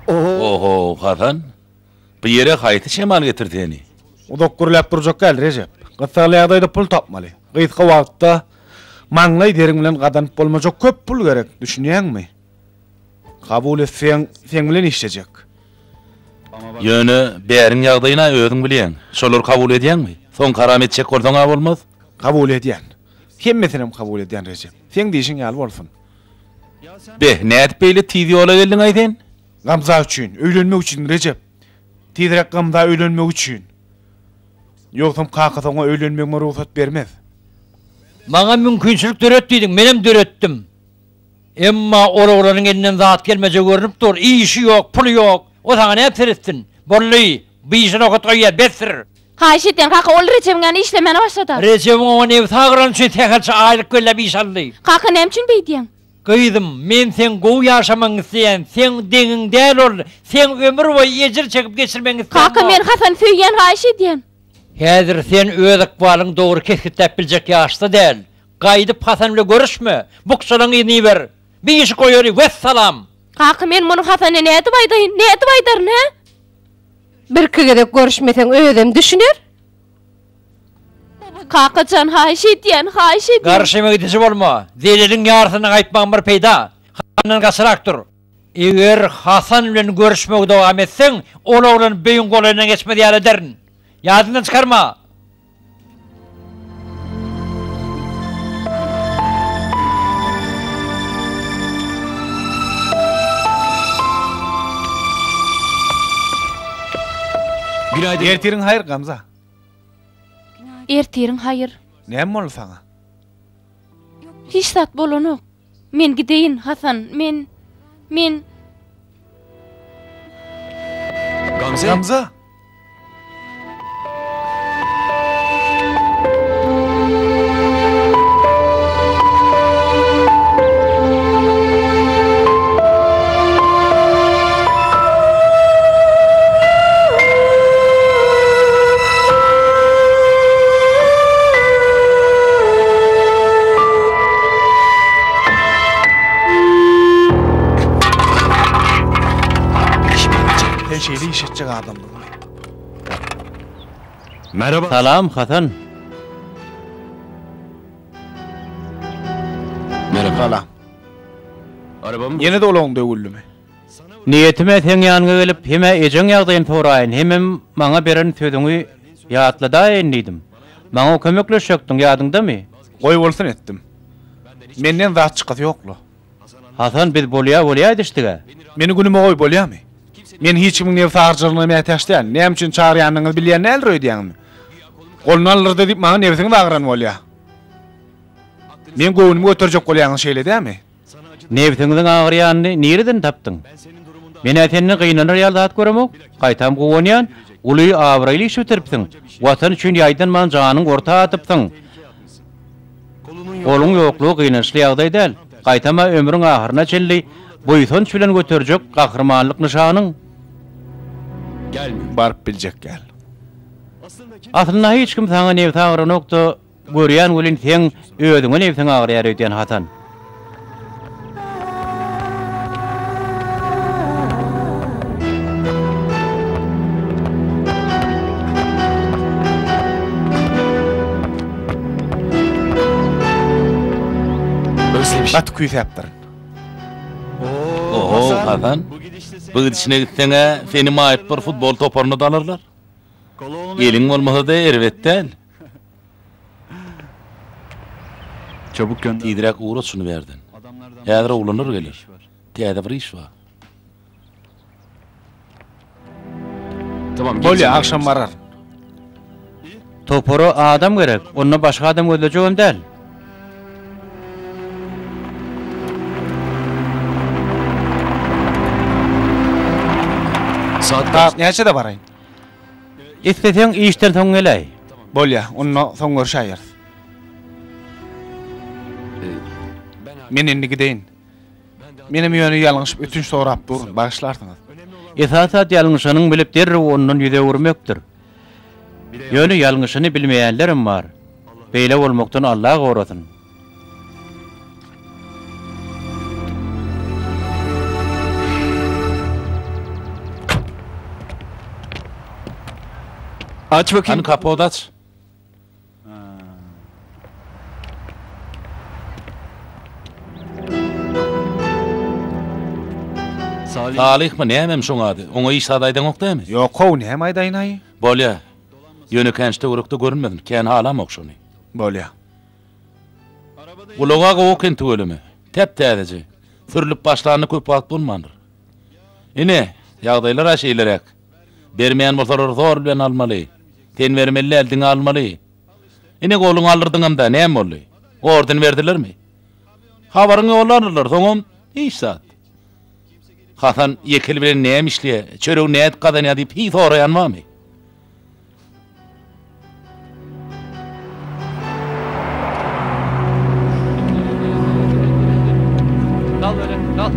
D: Oho, Hasan. Bu ýere haýsy şemal getirdi seni?
C: Uzak gürläp durjak däl, Rejep. Gyssagly ýagdaýda pul tapmaly. Gysga wagtda maňlaý deriň bilen gazanyp bolmajak köp pul gerek, düşünýäňmi? Kabul etseň, seň bilen işlejek.
D: Ýöne bäriň ýagdaýyna özüň bilýäň. Şolary kabul edýäňmi? Soň karam etjek bolsaň-a bolmaz.
C: Kabul edýän. Hemmesinem kabul edýän, Rejep. Seň diýşiň ýaly bolsun.
D: Beh, nädip beýle tiz ýola geldiň-aý sen?
C: Gamza üçin, öýlenmek üçin Rejep. Tizräk Gamza öýlenmek üçin. Ýogsam kakasy oňa öýlenmegime rugsat bermez.
B: Maňa mümkinçilik döret diýdiň, menem döretdim. Emma ol oglanyň elinden zat gelmejegi görnüp dur, işi ýok, puly ýok. O saňa nädip seretsin? Boldy, bu işe nokat goýýas, besdir.
E: Haýyş edýän, kaka, ol Rejebiň ýanyna işlemäne başlady.
B: Rejebiň oňa nebsi agyrany üçin sähelçe aýlyk belläp iş aldy.
E: Kaka, näme üçin beýdýäň?
B: Gyzym, men seň gowy ýaşamagyňy isleýän, seň deňiň däl ol, seň ömür boýy ejir çekip geçirmegiňi islämok.
E: Kaka, men Hasany söýýän, haýyş edýän.
B: Häzir sen öz ykbalyňy dogry kesgitläp biljek ýaşda däl. Gaýdyp Hasan bile görüşme, bukjalaň yzyny iber. Bir işi goýaly, wessalam!
E: Kaka, men muny Hasana nädip aýdaýyn, nädip aýdaryn, hä?
G: Birki gezek görüşmeseň özem düşüner.
E: Kaka jan haýyş edýän, haýyş edýän.
B: Garşyma gidiji bolma. Zeleliň ýarsyny gaýtmagym bir peýda. Hasandan gaçyrak dur. Eger Hasan bilen görüşmegi dowam etseň, ol oglan beýiň golaýyndan geçmez ýaly ederin. Ýadyňdan çykarma.
C: Ertiriň haýyr, Gamza.
E: Ertiriň haýyr.
C: Näme boldy saňa?
E: Hiç zat bolanok. Men gideýin, Hasan, men, men.
C: Gamze! Sen şeýle iş etjek adamdygyňy.
A: Salam, Hasan.
C: Salam. Ýene-de ulagyň döwüldimi?
A: Niýetim-ä seň ýanyňa gelip, hem-ä ejeň ýagdaýyny soraýyn, hemem maňa beren sözüňi ýatladaýyn diýdim. Maňa kömekleşjekdiň, ýadyňdamy?
C: Goý bolsun etdim. Menden zat çykasy ýok-la.
A: Hasan, biz bolýa-bolýa edişdig-ä.
C: Meni günüme goý, bolýamy? Men hiç kimiň nebsi agyrjalygyna mätäç däl. Näme üçin çagyrýanyňyzy bilýän däldir öýdýäňizmi? Goluny aldyrdy diýip maňa nebsiňiz agyran bolýa. Meň göwnümi göterjek bolýaňyz şeýle dämi?
A: Nebsiňiziň agyrýanyny nireden tapdyň? Men-ä senden gynanar ýaly zat göremok, gaýtam guwanýan, uly abraýly iş bitiripsiň, Watan üçin ýaýdanman janyňy orta atypsyň. Goluň ýoklugy gynançly ýagdaý däl, gaýtam-a ömrüň ahyryna çenli buýsanç bilen göterjek gahrymanlyk nyşanyň.
C: Baryp biljek däl.
A: Aslynda hiç kim saňa nebsi agyranok-da, Görýän welin seň özüňe nebsiň agyrýar öýdýän Hasan.
C: Gaty küýsäpdirin.
D: Oho, Hasan. Bu gidişine gitseň-ä, seni maýyp bir futbol toparyna-da alarlar. Eliň bolmasa-da erbet däl. Tizräk ugrat şuny bärden. Häzir oglanlar geler. Täze bir iş bar.
C: Bolýa, agşam bararyn.
A: Topara adam gerek. Onda başga adam gözlejegem däl.
C: Saat näçede baraýyn?
A: Isleseň işden soň geläý.
C: Bolýa, onda soň görşäýeris. Men indi gideýin. Menem ýöne ýalňyşyp ötünç sorap durun, bagyşlarsyňyz.
A: Esasy zat ýalňyşanyňy bilip derrew ondan ýüz öwürmekdir. Ýöne ýalňyşyny bilmeýänlerem bar. Beýle bolmakdan Allah gorasyn.
F: Aç bakayım.
D: Hany kapot aç. Salyhmy nämem şoň ady? Oňa hiç zat aýdaňok dämi?
C: Ýok how näme aýdaýyn-aý?
D: Bolýa. Ýöne kän şu töwerekde görünmesin. Kän halamok şony.
C: Bolýa.
D: Ulaga gowy eken tüweleme. Täp-täzeje. Sürlüp başlanyna köp wagt bolmandyr. Ine, ýagdaýlar-a şeýleräk. Bermeýän bolsalar zor bilen almaly. Sen bermeli däl, diňe almaly. Ine goluňy aldyrdyňam-da, näme boldy? Orden berdilermi? Habaryňy ýollardylar, soňam hiç zat. Hasan ýekil bilen näme işleýär, çöregini nädip gazanýar diýip hiç soraýan barmy?
I: Kal böyle, kal.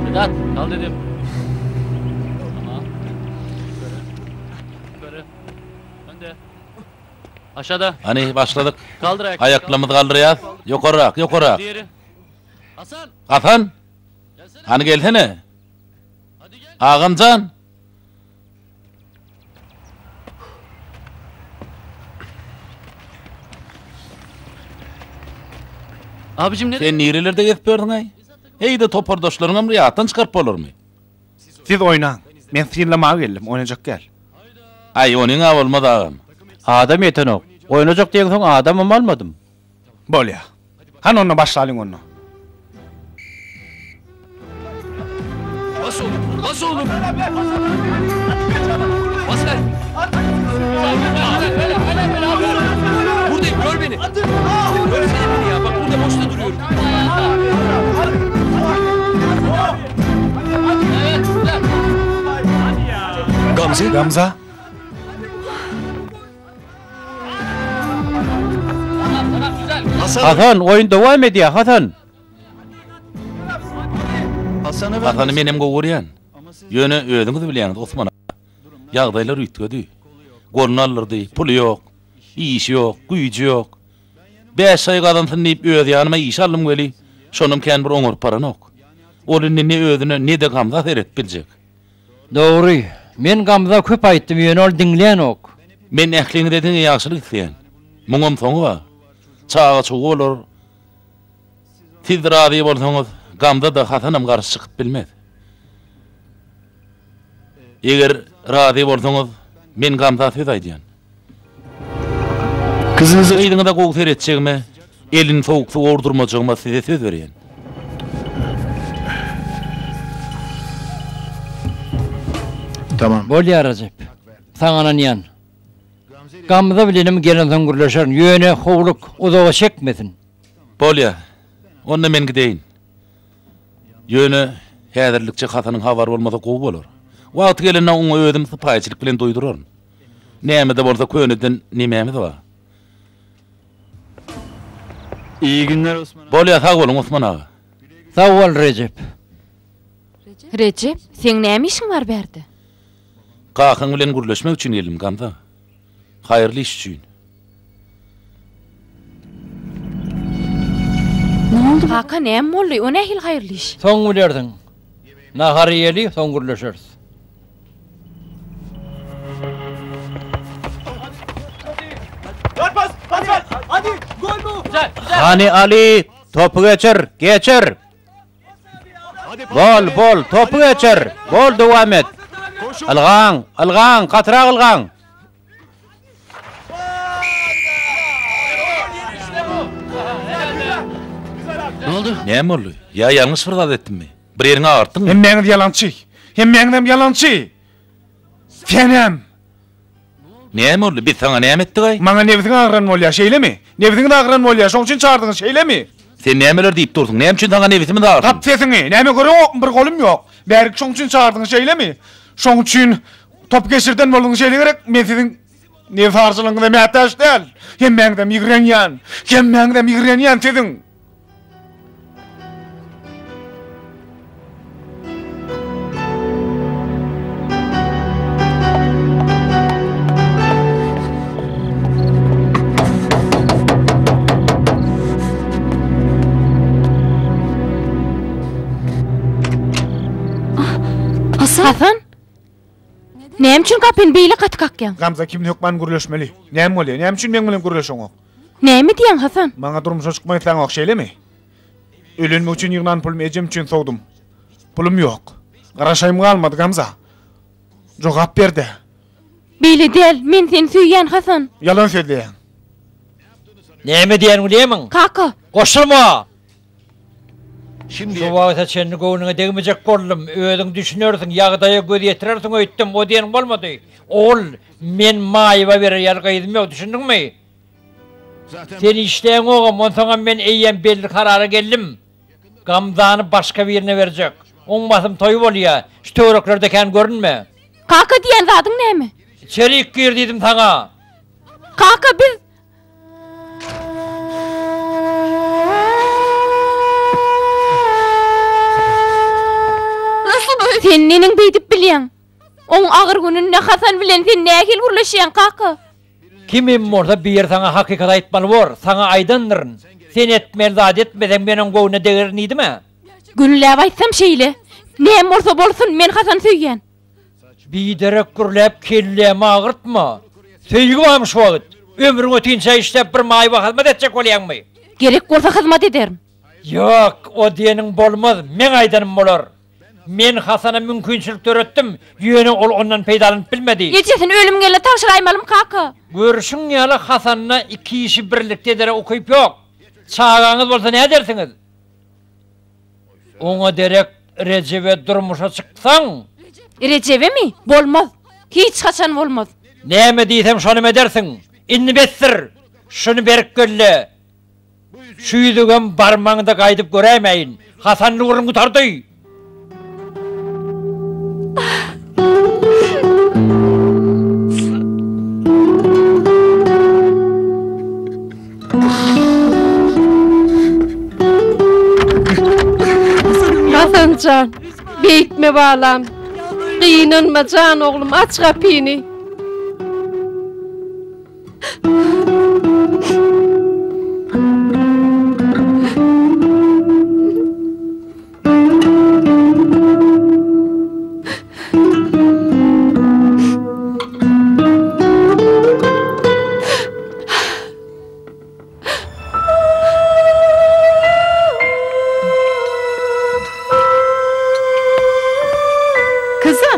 I: Sedat, kal dedim. Tamam. Yukarı. Yukarı. Önde. Aşağıda.
D: Hany, başladyk.
I: Kaldır ayak.
D: Aýaklarymyzy galdyrýas. Ýokarrak, ýokarrak.
I: Diğeri. Hasan.
D: Hasan! Hany gelsene. Agam jan!
I: Abicim
D: Sen nirelerde gezip ýördüň-aý? Heý-de topardaşlaryňam ýatdan çykaryp bolarmy?
C: Siz oýnaň. Men synlamaga geldim, oýnajak däl.
D: Aý, onyň-a bolmaz agam.
A: Adam ýetenok. Oýnajak diýeňsoň adamam almadym.
C: Bolýa. Hany onda başlalyň onda.
I: Bas oğlum, bas oğlum. Bas ver. Buradayım, gör beni. Görsene beni ya, bak burada boşta duruyorum.
F: Gamze.
C: Gamza.
A: Hasan, oýun dowam edýär, Hasan!
D: Hasany menem gowy görýän. Ýöne özüňiz bilýäňiz, Osman aga. Ýagdaýlar üýtgedi. Goluny aldyrdy, puly ýok, işi ýok, güýji ýok. Bäş aý gazansyn diýip öz ýanyma işe aldym weli, şonam kän bir oňaryp baranok. Ol indi ne özüne, ne-de Gamza seredip biljek.
B: Dogry. Men Gamza köp aýtdym, ýöne ol diňlänok.
D: Men ähliňize diňe ýagşylyk isleýän. Muňam soňy bar. Çaga-çuga bolar. Siz razy bolsaňyz, Gamza-da, Hasanam garşy çykyp bilmez. Eger razy bolsaňyz, men Gamza söz aýdýan. Gyzyňyza gowy seretjegime, elini sowuk suwa urdurmajagyma size söz berýän.
B: Bolýar Rejep. Saňa ynanýan. Gamza bilenem gelensoň gürleşerin. Ýöne howluk, uzaga çekmesin.
D: Bolýa. Onda men gideýin. Ýöne häzirlikçe Hasanyň habary bolmasa gowy bolar. Wagty gelende oňa özüm sypaýyçylyk bilen duýduraryn. Näme-de bolsa köneden nemämiz bar.
F: Iyi günler Osman aga.
D: Bolýa sag boluň Osman aga.
B: Sag bol Rejep.
E: Rejep, seň näme işiň bar bärde?
D: Kakaň bilen gürleşmek üçin geldim Gamza. Haýyrly iş üçin.
E: Kaka näme boldy? O nähili haýyrly iş?
B: Soň bilersiň. Nahar iýeli, soň gürleşeris.
A: Hany Aly, topy geçir, geçir! Bol, bol, topy geçir! Bol, dowam et! Ylgaň, ylgaň, gatyrak ylgaň!
D: Näme boldy? Ýa ýalňyş bir zat etdimmi? Bir ýeriňi agyrtdyňmy?
C: Hemmäňiz ýalançy! Hemmäňizem ýalançy! Senem!
D: Näme boldy? Biz saňa näme etdik-aý?
C: Maňa nebsiň agyran bolýar, şeýlemi? Nebsiňiz agyran bolýar, şoň üçin çagyrdyňyz, şeýlemi?
D: Sen nämeler diýip dursuň? Näme üçin saňa nebsimiz agyrsyn?
C: Gap sesiňi! Näme göreňokmy, bir golum ýok. Bärik şoň üçin çagyrdyňyz, şeýlemi? Şoň üçin top geçirden bolduňyz, şeýle gerek? Men siziň nebsarçylygyňyza mätäç däl. Hemmäňizem ýigrenýän. Hemmäňizem ýigrenýän siziň.
E: Hasan! Näme üçin gapyny beýle gaty kakýaň?
C: Gamza kimle hökman gürleşmeli. Näme bolýar? Näme üçin meň bilen gürleşeňok?
E: Näme diýýäň Hasan?
C: Maňa durmuşa çykmak isläňok şeýlemi? Öýlenmek üçin ýygnan pulumy ejem üçin sowdum. Pulum ýok. Garaşaýym galmady Gamza. Jogap ber-de.
E: Beýle däl, men seni söýýän Hasan.
C: Ýalan sözleýäň.
B: Näme diýýän bilýärmiň?
E: Kaka!
B: Goşulma! Şu wagta çenli göwnüňe degmejek boldum. Özüň düşünersiň, ýagdaýa göz ýetirersiň öýtdüm. O diýeniň bolmady. Ogul, men maýyba berer ýaly gyzym ýok, düşündiňmi? Sen işleýäňogam, onsoňam men eýýäm belli karara geldim. Gamzany başga birine berjek. Oň basym toýy bolýa. Şu töwereklerde kän görünme.
E: Kaka diýen zadyň näme?
B: Içerik gir diýdim saňa.
E: Kaka biz Sen neneň beýdip bilýäň? Oň agyr gününde Hasan bilen sen nähili gürleşýäň, kaka?
B: Kimem bolsa biri saňa hakykaty aýtmaly bor. Saňa aýdandyryn. Sen etmeli zady etmeseň, men oň göwnüne degerin diýdim-ä.
E: Günläp aýtsam şeýle. Näme bolsa bolsun, men Hasany söýýän.
B: Biderek gürläp kellämi agyrtma. Söýgi barmy şu wagt? Ömrüň ötinçä işläp bir maýyba hyzmat etjek bolýaňmy?
E: Gerek bolsa hyzmat ederin.
B: Ýok, o diýeniň bolmaz, meň aýdanym bolar. Men Hasana mümkinçilik döretdim, ýöne ol ondan peýdalanyp bilmedi.
E: Ejesini ölüm gelene tabşyraýmalymy kaka?
B: Görşüň ýaly Hasanda iki işi birlikde edere ukyp ýok. Çagaňyz bolsa nädersiňiz? Oňa derek Rejebe durmuşa çyksaň.
E: Rejebemi? Bolmaz. Hiç haçan bolmaz.
B: Näme diýsem şonam edersiň. Indi besdir. Şuny berk belle. Şu ýüzügem barmaňda gaýdyp göräýmäýin. Hasanly gürrüň gutardy.
G: Hasan jan, beýtme balam. Gynanma jan oglum, aç gapyny.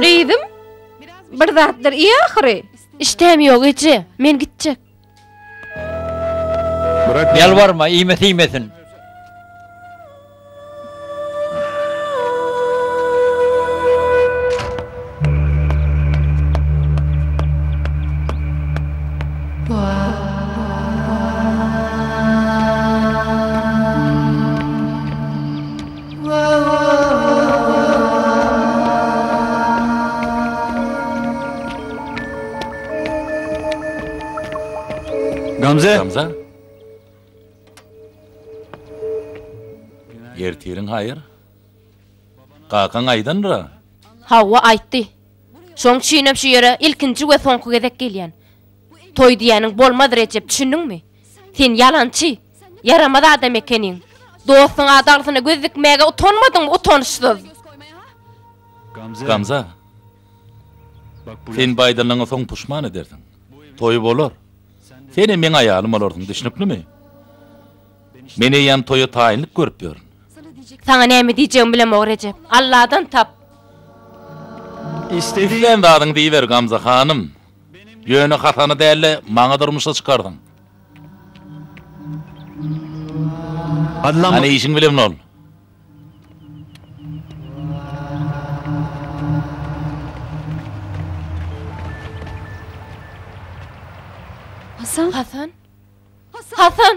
G: Gyzym, bir zatlar iý ahyry.
E: Işdäm ýok eje, men gitjek.
B: Ýalbarma, iýmese iýmesin.
F: Gamze!
D: Gamza! Ertiriň haýyr. Kakaň aýdandyr-a.
E: Hawa, aýtdy. Şoň üçinem şu ýere ilkinji we soňky gezek gelýän. Toý diýýäniň bolmaz, Rejep, düşündiňmi? Sen ýalançy, ýaramaz adam ekeniň. Dostuň adaglysyna göz dikmäge utanmadyňmy, utanyşsyz!
D: Gamza, sen bu aýdanlaryňa soň puşman edersiň. Toý bolar. Senem meň aýalym bolarsyň, düşnüklimi? Men eýýäm toýa taýynlyk görüp ýörün.
E: Saňa näme diýjegimi bilemok, Rejep. Alladan tap.
D: Islän zadyňy diýiber, Gamza hanym. Ýöne Hasana däl-de, maňa durmuşa çykarsyň. Hany işiň bilen bol.
E: Hasan? Hasan? Hasan!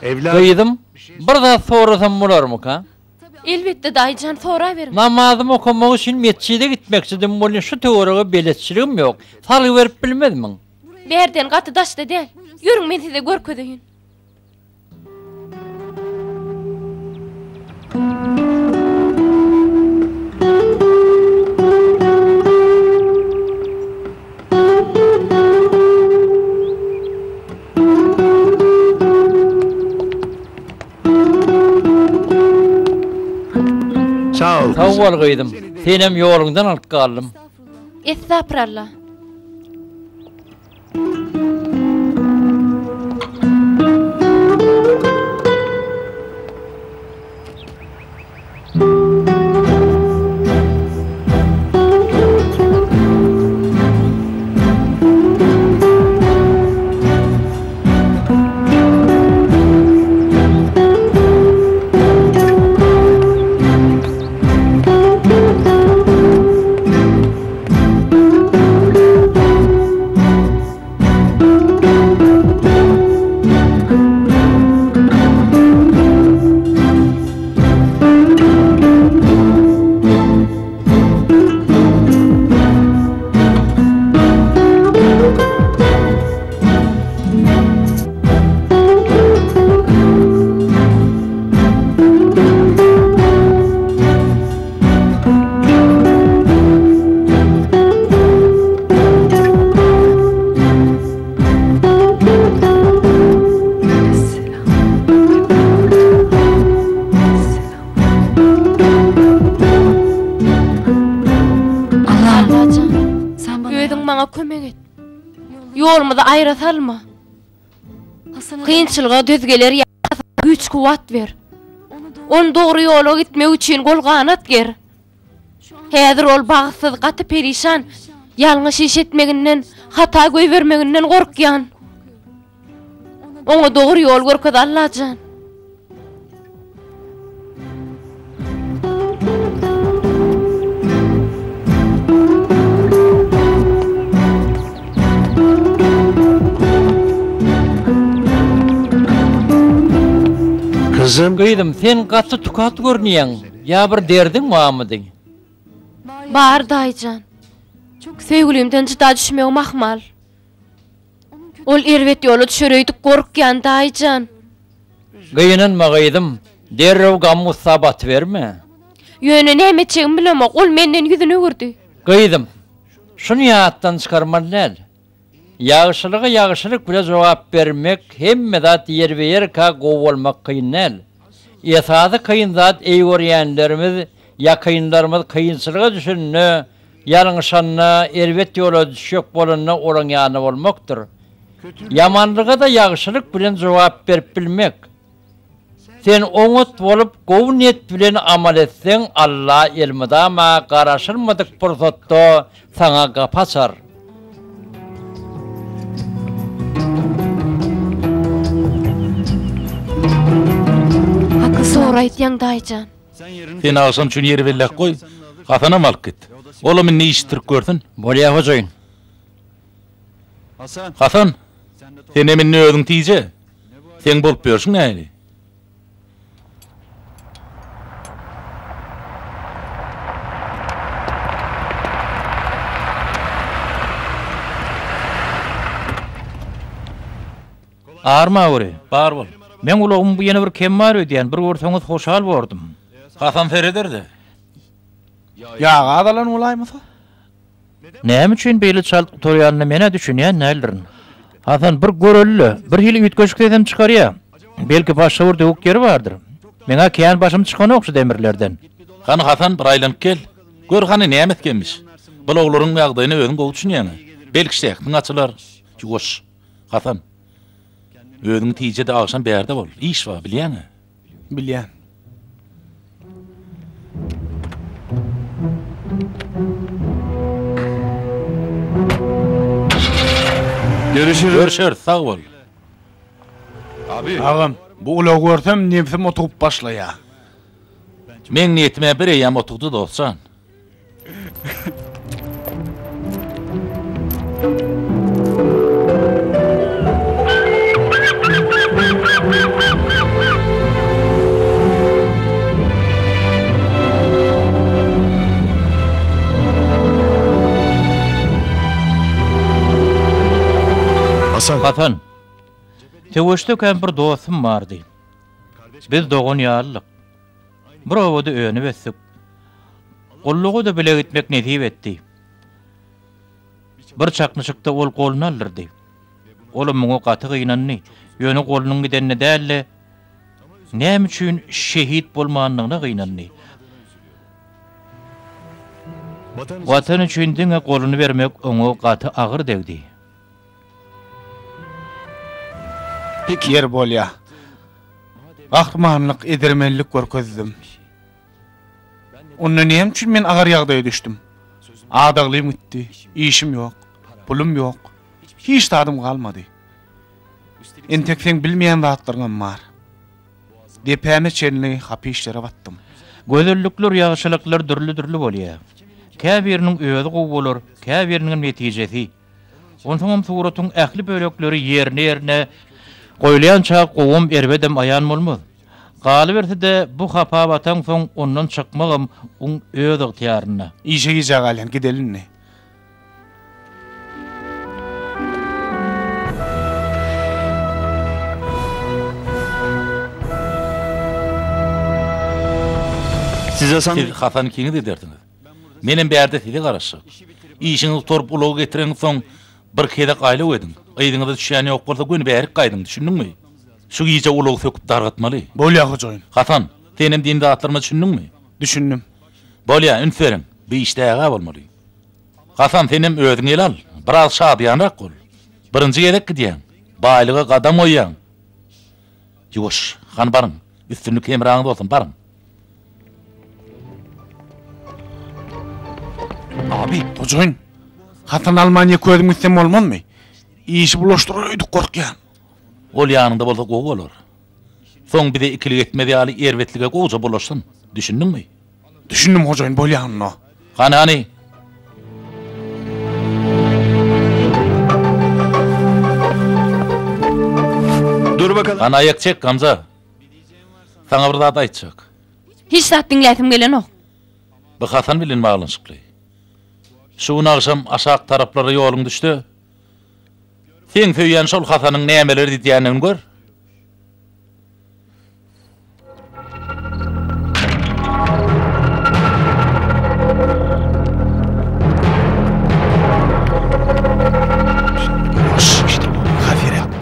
B: Gyzym, bir zat sorasam bolarmyka?
E: Elbetde, daýyjan, soraberiň.
B: Namazymy okamak üçin metjide gitmekçidim welin şu töwerege beletçiligim ýok. Salgy berip bilmezmiň?
E: Bärden gaty daşda däl. Ýörüň, men size görkezeýin.
B: Sag bol gyzym. Senem ýoluňdan alyp galdym.
E: Estapyralla. Allajan, özüň maňa kömek et. Ýolumyzy aýra salma. Kynçylyga döz geler ýaly güýç-kuwwat ber. Ony dogry ýola gitmek üçin gol-ganat ger. Häzir ol bagtsyz, gaty perişan, ýalňyş iş etmeginden, hata goýbermeginden gorkýan. Oňa dogry ýol görkez Allajan.
F: Gyzym.
B: Gyzym, sen gaty tukat görünýäň. Ýa bir derdiň barmydy?
E: Bar, daýyjan. Söýgülimden jyda düşmegim ahmal. Ol erbet ýola düşer öýdüp gorkýan, daýyjan.
B: Gynanma, gyzym. Derrew gam-gussa batyberme.
E: Ýöne näme etjegimi bilemok. Ol menden ýüzüni öwürdi.
B: Gyzym, şuny ýatdan çykarmaly däl. Ýagşylyga ýagşylyk bile jogap bermek, hemme zat ýerbe-ýerkä gowy bolmak kyn däl. Esasy kyn zat eý görýänlerimiz, ýakynlarymyz kynçylyga düşende, ýalňyşanda, erbet ýola düşjek bolanda olaň ýanynda bolmakdyr. Ýamanlyga-da ýagşylyk bilen jogap berip bilmek. Sen oňat bolup, gowy niýet bilen amal etseň, Alla elmydama garaşylmadyk pursatda saňa gapy açar.
E: Dogry aýtýaň daýyjan.
D: Sen agşam üçin ýeri belläp goý, Hasanam alyp git. Olam indi işitdirip görsün.
B: Bolýa hojaýyn.
D: Hasan, senem indi özüň tije. Seň bolup ýörşüň nähili?
A: Armaweri.
D: Bar bol.
A: Meň ulagym ýene bir kem bar öýdýän, bir görseňiz hoşal bordum.
D: Hasan sereder-de.
C: Ýagy azalan bolaýmasa?
A: Näme üçin beýle çalt gutarýanyna men-ä düşünýän däldirin. Hasan, bir göreli-le, bir hili üýtgeşik sesem çykarýa. Belki başga bir döwük ýeri bardyr. Meň-ä kän başym çykanok şu demirlerden.
D: Hany Hasan, bir aýlanyp gel. Gör hany näme etgenmiş. Bulaglaryň ýagdaýyna özüň gowy düşünýäň-ä. Belki şähdiň açylar. Ýuwaş, Hasan. Özüňi tije-de agşam bärde bol. Iş bar, bilýäň-ä.
C: Bilýän.
D: Görüşeris. Görüşeris, sag bol.
C: Agam, bu ulagy görsem nebsim otugyp başlaýar.
D: Meň niýetim-ä bir eýýäm otugdy, dost jan.
A: Hasan. Hasan. Söweşdekäm bir dostum bardy. Biz dogan ýalydyk. Bir obada önüp-ösdük. Gulluga-da bile gitmek nesip etdi. Bir çaknyşykda ol goluny aldyrdy. Olam muňa gaty gynandy. Ýöne golunyň gidenine däl-de, näme üçin şehit bolmandygyna gynandy. Watan üçin diňe goluny bermek oňa gaty agyr degdi.
C: Ýeri bolýa. Gahrymanlyk, edermenlik görkezdim. Onda näme üçin men agyr ýagdaýa düşdüm? Adaglym gitdi, işim ýok, pulum ýok, hiç zadym galmady. Entek seň bilmeýän zatlaryňam bar. Depäme çenli hapa işlere batdym.
A: Gözellikler, ýagşylyklar dürli-dürli bolýar. Käbiriniň özi gowy bolar, käbiriniňem netijesi. Onsoňam suratyň ähli bölekleri ýerli-ýerine goýulýança gowam, erbedem aýan bolmaz. Galyberse-de, bu hapa bataňsoň ondan çykmagam oň öz ygtyýarynda.
C: Işe gijä galýan, gideli indi.
D: Siz Hasan ikiňiz gidersiňiz. Menem bärde size garaşjak. Işiňizi gutaryp ulagy getireňizsoň, bir gezek aýlaw ediň. Yzyňyza düşýän ýok bolsa göni bärik gaýdyň, düşündiňmi? Şu gije ulagy söküp dargatmaly.
C: Bolýa hojaýyn.
D: Hasan, senem diýen zatlaryma düşündiňmi?
C: Düşündim.
D: Bolýa, üns beriň. Bu işde ägä bolmaly. Hasan, senem özüňi ele al. Biraz şadyýanrak bol. Birinji gezek gidýäň. Baýlyga gadam goýýaň. Ýuwaş, hany baryň. Üstünlik hemraňyz bolsun, baryň.
C: Abi, hojaýyn. Hasan alman ýeke özüm gitsem bolmazmy? Işi bulaşdyrar öýdüp gorkýan.
D: Ol ýanyňda bolsa gowy bolar. Soň bize ikilik etmez ýaly erbetlige gowuja bulaşsyn. Düşündiňmi?
C: Düşündim hojaýyn, bolýa onda.
D: Hany, hany.
F: Dur bakalym.
D: Hany aýak çek, Gamza. Saňa bir zat aýtjak.
E: Hiç zat diňläsim gelenok.
D: Bu Hasan bilen baglanyşykly. Şu gün agşam aşak taraplara ýoluň düşse, seň söýýän şol Hasanyň nämeler edýändigini gör.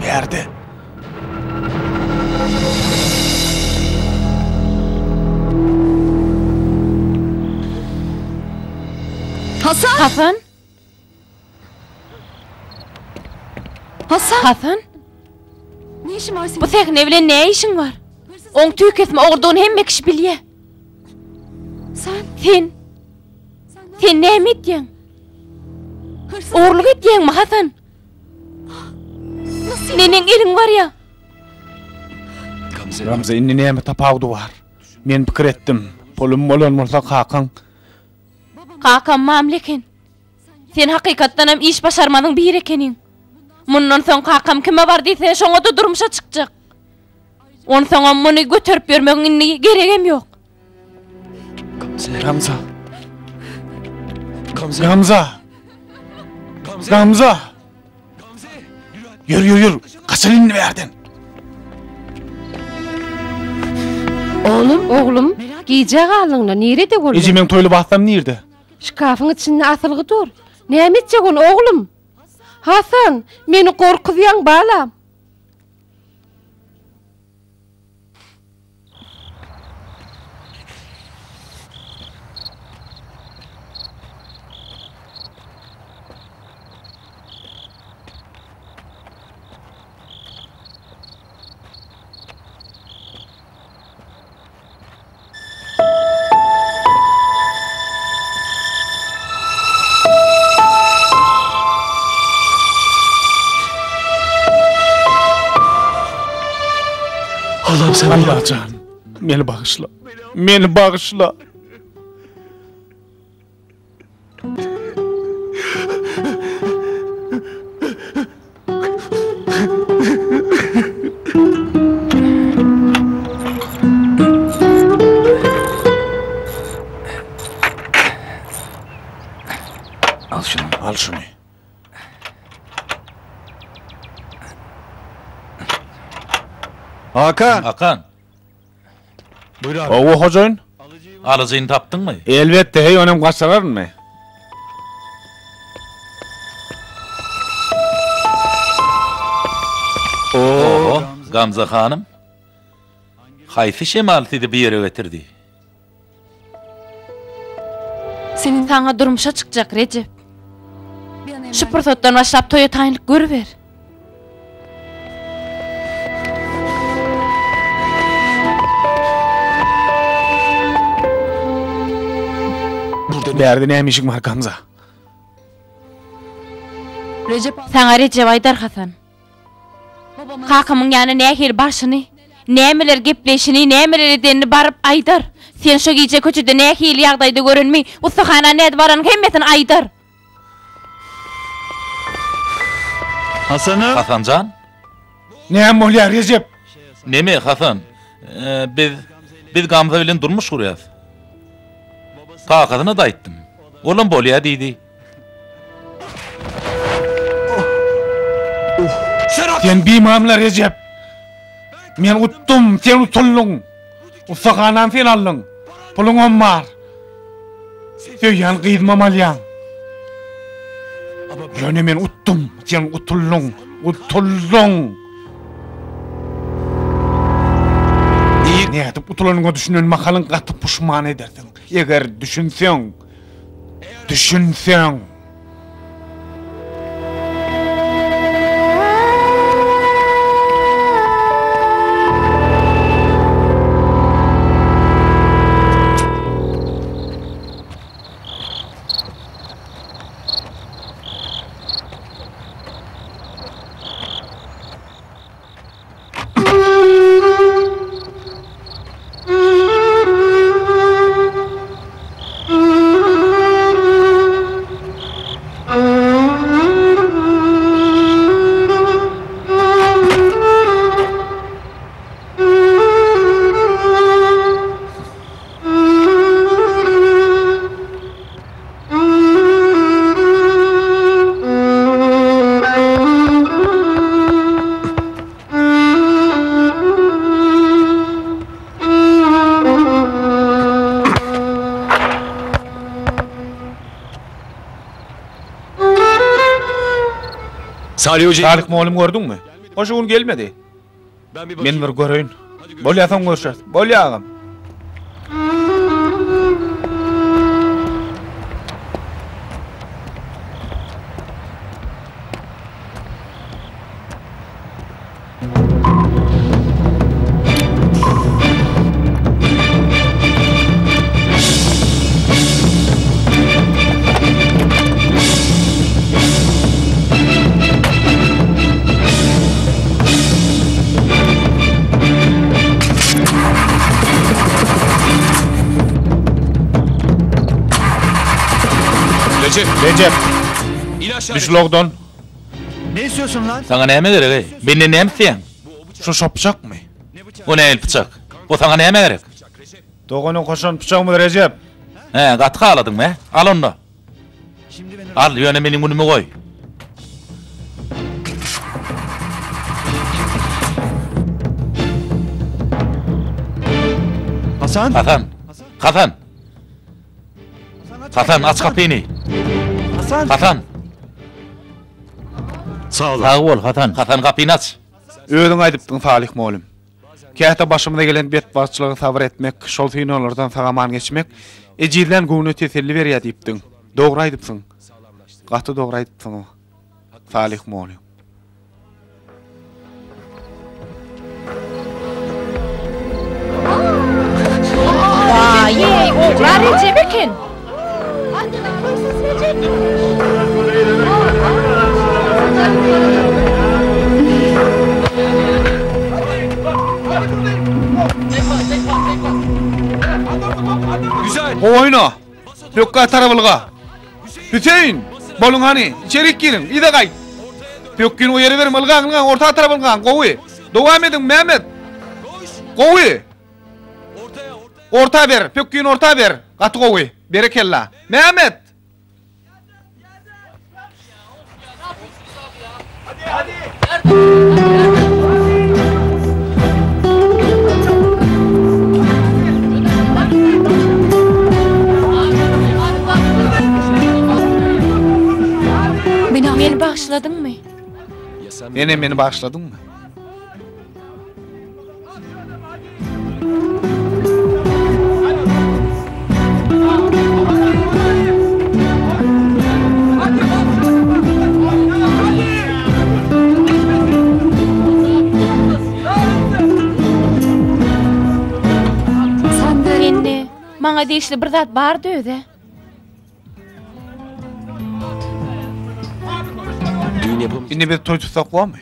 C: Bärde.
E: Hasan! Hasan!
G: Hasan!
E: Hasan! Bu sähne bilen ne işiň bar? Oň tüý kesme ogurdygyny hemme kişi bilýär.
G: Sen!
E: Sen! Sen näme edýäň? Ogurlyk edýäňmi, Hasan? Neneň eliň barýa?
C: Gamze, indi näme tapawudy bar? Men pikir etdim, pulum bolan bolsa kakaň.
E: Kakam mamla eken. Sen hakykatdanam iş başarmazyň biri ekeniň. Mundan soň kakam kime bar diýse, şoňa-da durmuşa çykjak. Onsoňam muny göterip ýörmegiň indi geregem ýok.
C: Gamza. Gamza. Gamza. Ýör, ýör, ýör. Gaç. Gaçyl indi bärden.
G: Oglum, oglum, gijä galdyň-la, nirede bolduň?
C: Eje, meň toý lybaslarym nirde?
G: Şkafyň içinde asylgy dur. Näme etjek ony, oglum? Hasan, meni gorkuzýaň, balam.
C: Allajan, meni bagyşla. Meni bagyşla.
F: Al şunu.
C: Al şuny.
F: Hakan.
D: Hakan.
C: Hawa hojaýyn.
D: Alyjyny tapdyňmy?
C: Elbetde, heý, onam gaçyrarynmy?
D: Oho, Gamze hanym. Haýsy şemal sizi bu ýere getirdi?
E: Saňa durmuşa çykjak, Rejep. Şu pursatdan başlap toýa taýynlyk görüber.
C: Bärde näme işiň bar, Gamza?
E: Saňa Rejep aýdar, Hasan. Kakamyň ýanyna nähili barşyny, nämeler gepleýşini, nämeler edenini baryp aýdar. Sen şo gije köçede nähili ýagdaýda görenimi, ussahana nädip baranyň hemmesini aýdar.
F: Hasanym!
D: Hasan jan?
C: Näme bolýar, Rejep?
D: Neme, Hasan? Biz, biz Gamza bilen durmuş gurýas. Kakasyna-da aýtdym. Olam bolýa diýdi.
C: Sen bimamla Rejep. Men utdum, sen utuldyň. Ussahanany sen aldyň. Puluňam bar. Söýýän gyzymam alýaň. Ýöne men utdum, sen utuldyň, utuldyň. Nädip utulanyňa düşünen mahalyň gaty puşman edersiň. Eger düşünseň. Düşünseň.
F: Salih Hoca.
C: Salyh mugallym gördüňmi? O şu gün gelmedi. Men bir göreýin. Bolýa soň görüşeris. Bolýa agam.
F: Recep.
C: Recep.
F: İn aşağı.
C: Düş logdan.
F: Ne istiyorsun lan?
D: Saňa näme gerek-eý? Menden näme isleýäň?
C: Şu şo pyçakmy?
D: O nähili pyçak? O saňa nämä gerek?
C: Doganyň goşan pyçagymyz Rejep.
D: Hä, gaty haladyňmy, hä? Al onda. Al, ýöne meniň günümi goý.
F: Hasan!
D: Hasan! Hasan! Hasan, aç gapyny!
F: Hasan!
D: Hasan!
F: Sag ol.
A: Sag bol, Hasan.
D: Hasan, gapyny aç!
C: Özüň aýdypdyň Salyh mugallym. Käte başymyza gelen betbagtçylygy sabyr etmek, şol synaglardan sag-aman geçmek ejizlän göwne teselli berýär diýipdiň. Dogry aýdypsyň. Gaty dogry aýdypsyň, Salyh mugallym.
E: Waý, ogla Rejep eken.
C: Gowy oýna. Pökgä tarap ylga. Hüseýin! Boluň hany, içerik giriň, yza gaýt! Pökgini o ýere berme, ylgaň, ylgaň, orta tarap ylgaň, gowy! Dowam ediň, Mehmet! Gowy! Orta ber, pökgini orta ber! Gaty gowy! Berekella! Mehmet!
E: Meni bagyşladyňmy?
C: Senem meni bagyşladyňmy?
E: Mende maňa degişli bir zat bardy özä.
C: Indi biz toý tutsak bormy?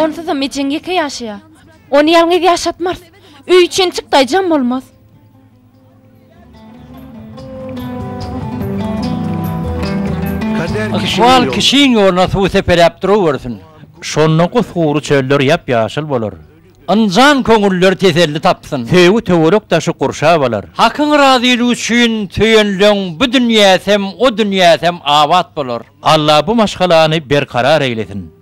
E: Onsuzam ejeň ýeke ýaşaýar. Ony ýalňyz ýaşatmarys. Öý üçin çykdaýjam bolmaz.
B: Ykbal kişiň ýoluna suw sepeläp durubersin.
A: Şonda gusgury çöller ýap-ýaşyl bolar.
B: Ynjan köňüller teselli tapsyn.
A: Söýgi töwerek-daşy gurşap alar.
B: Hakyň razylygy üçin söýenleň bu dünýäsem, o dünýäsem abat bolar.
A: Alla bu maşgalany berkarar eýlesin.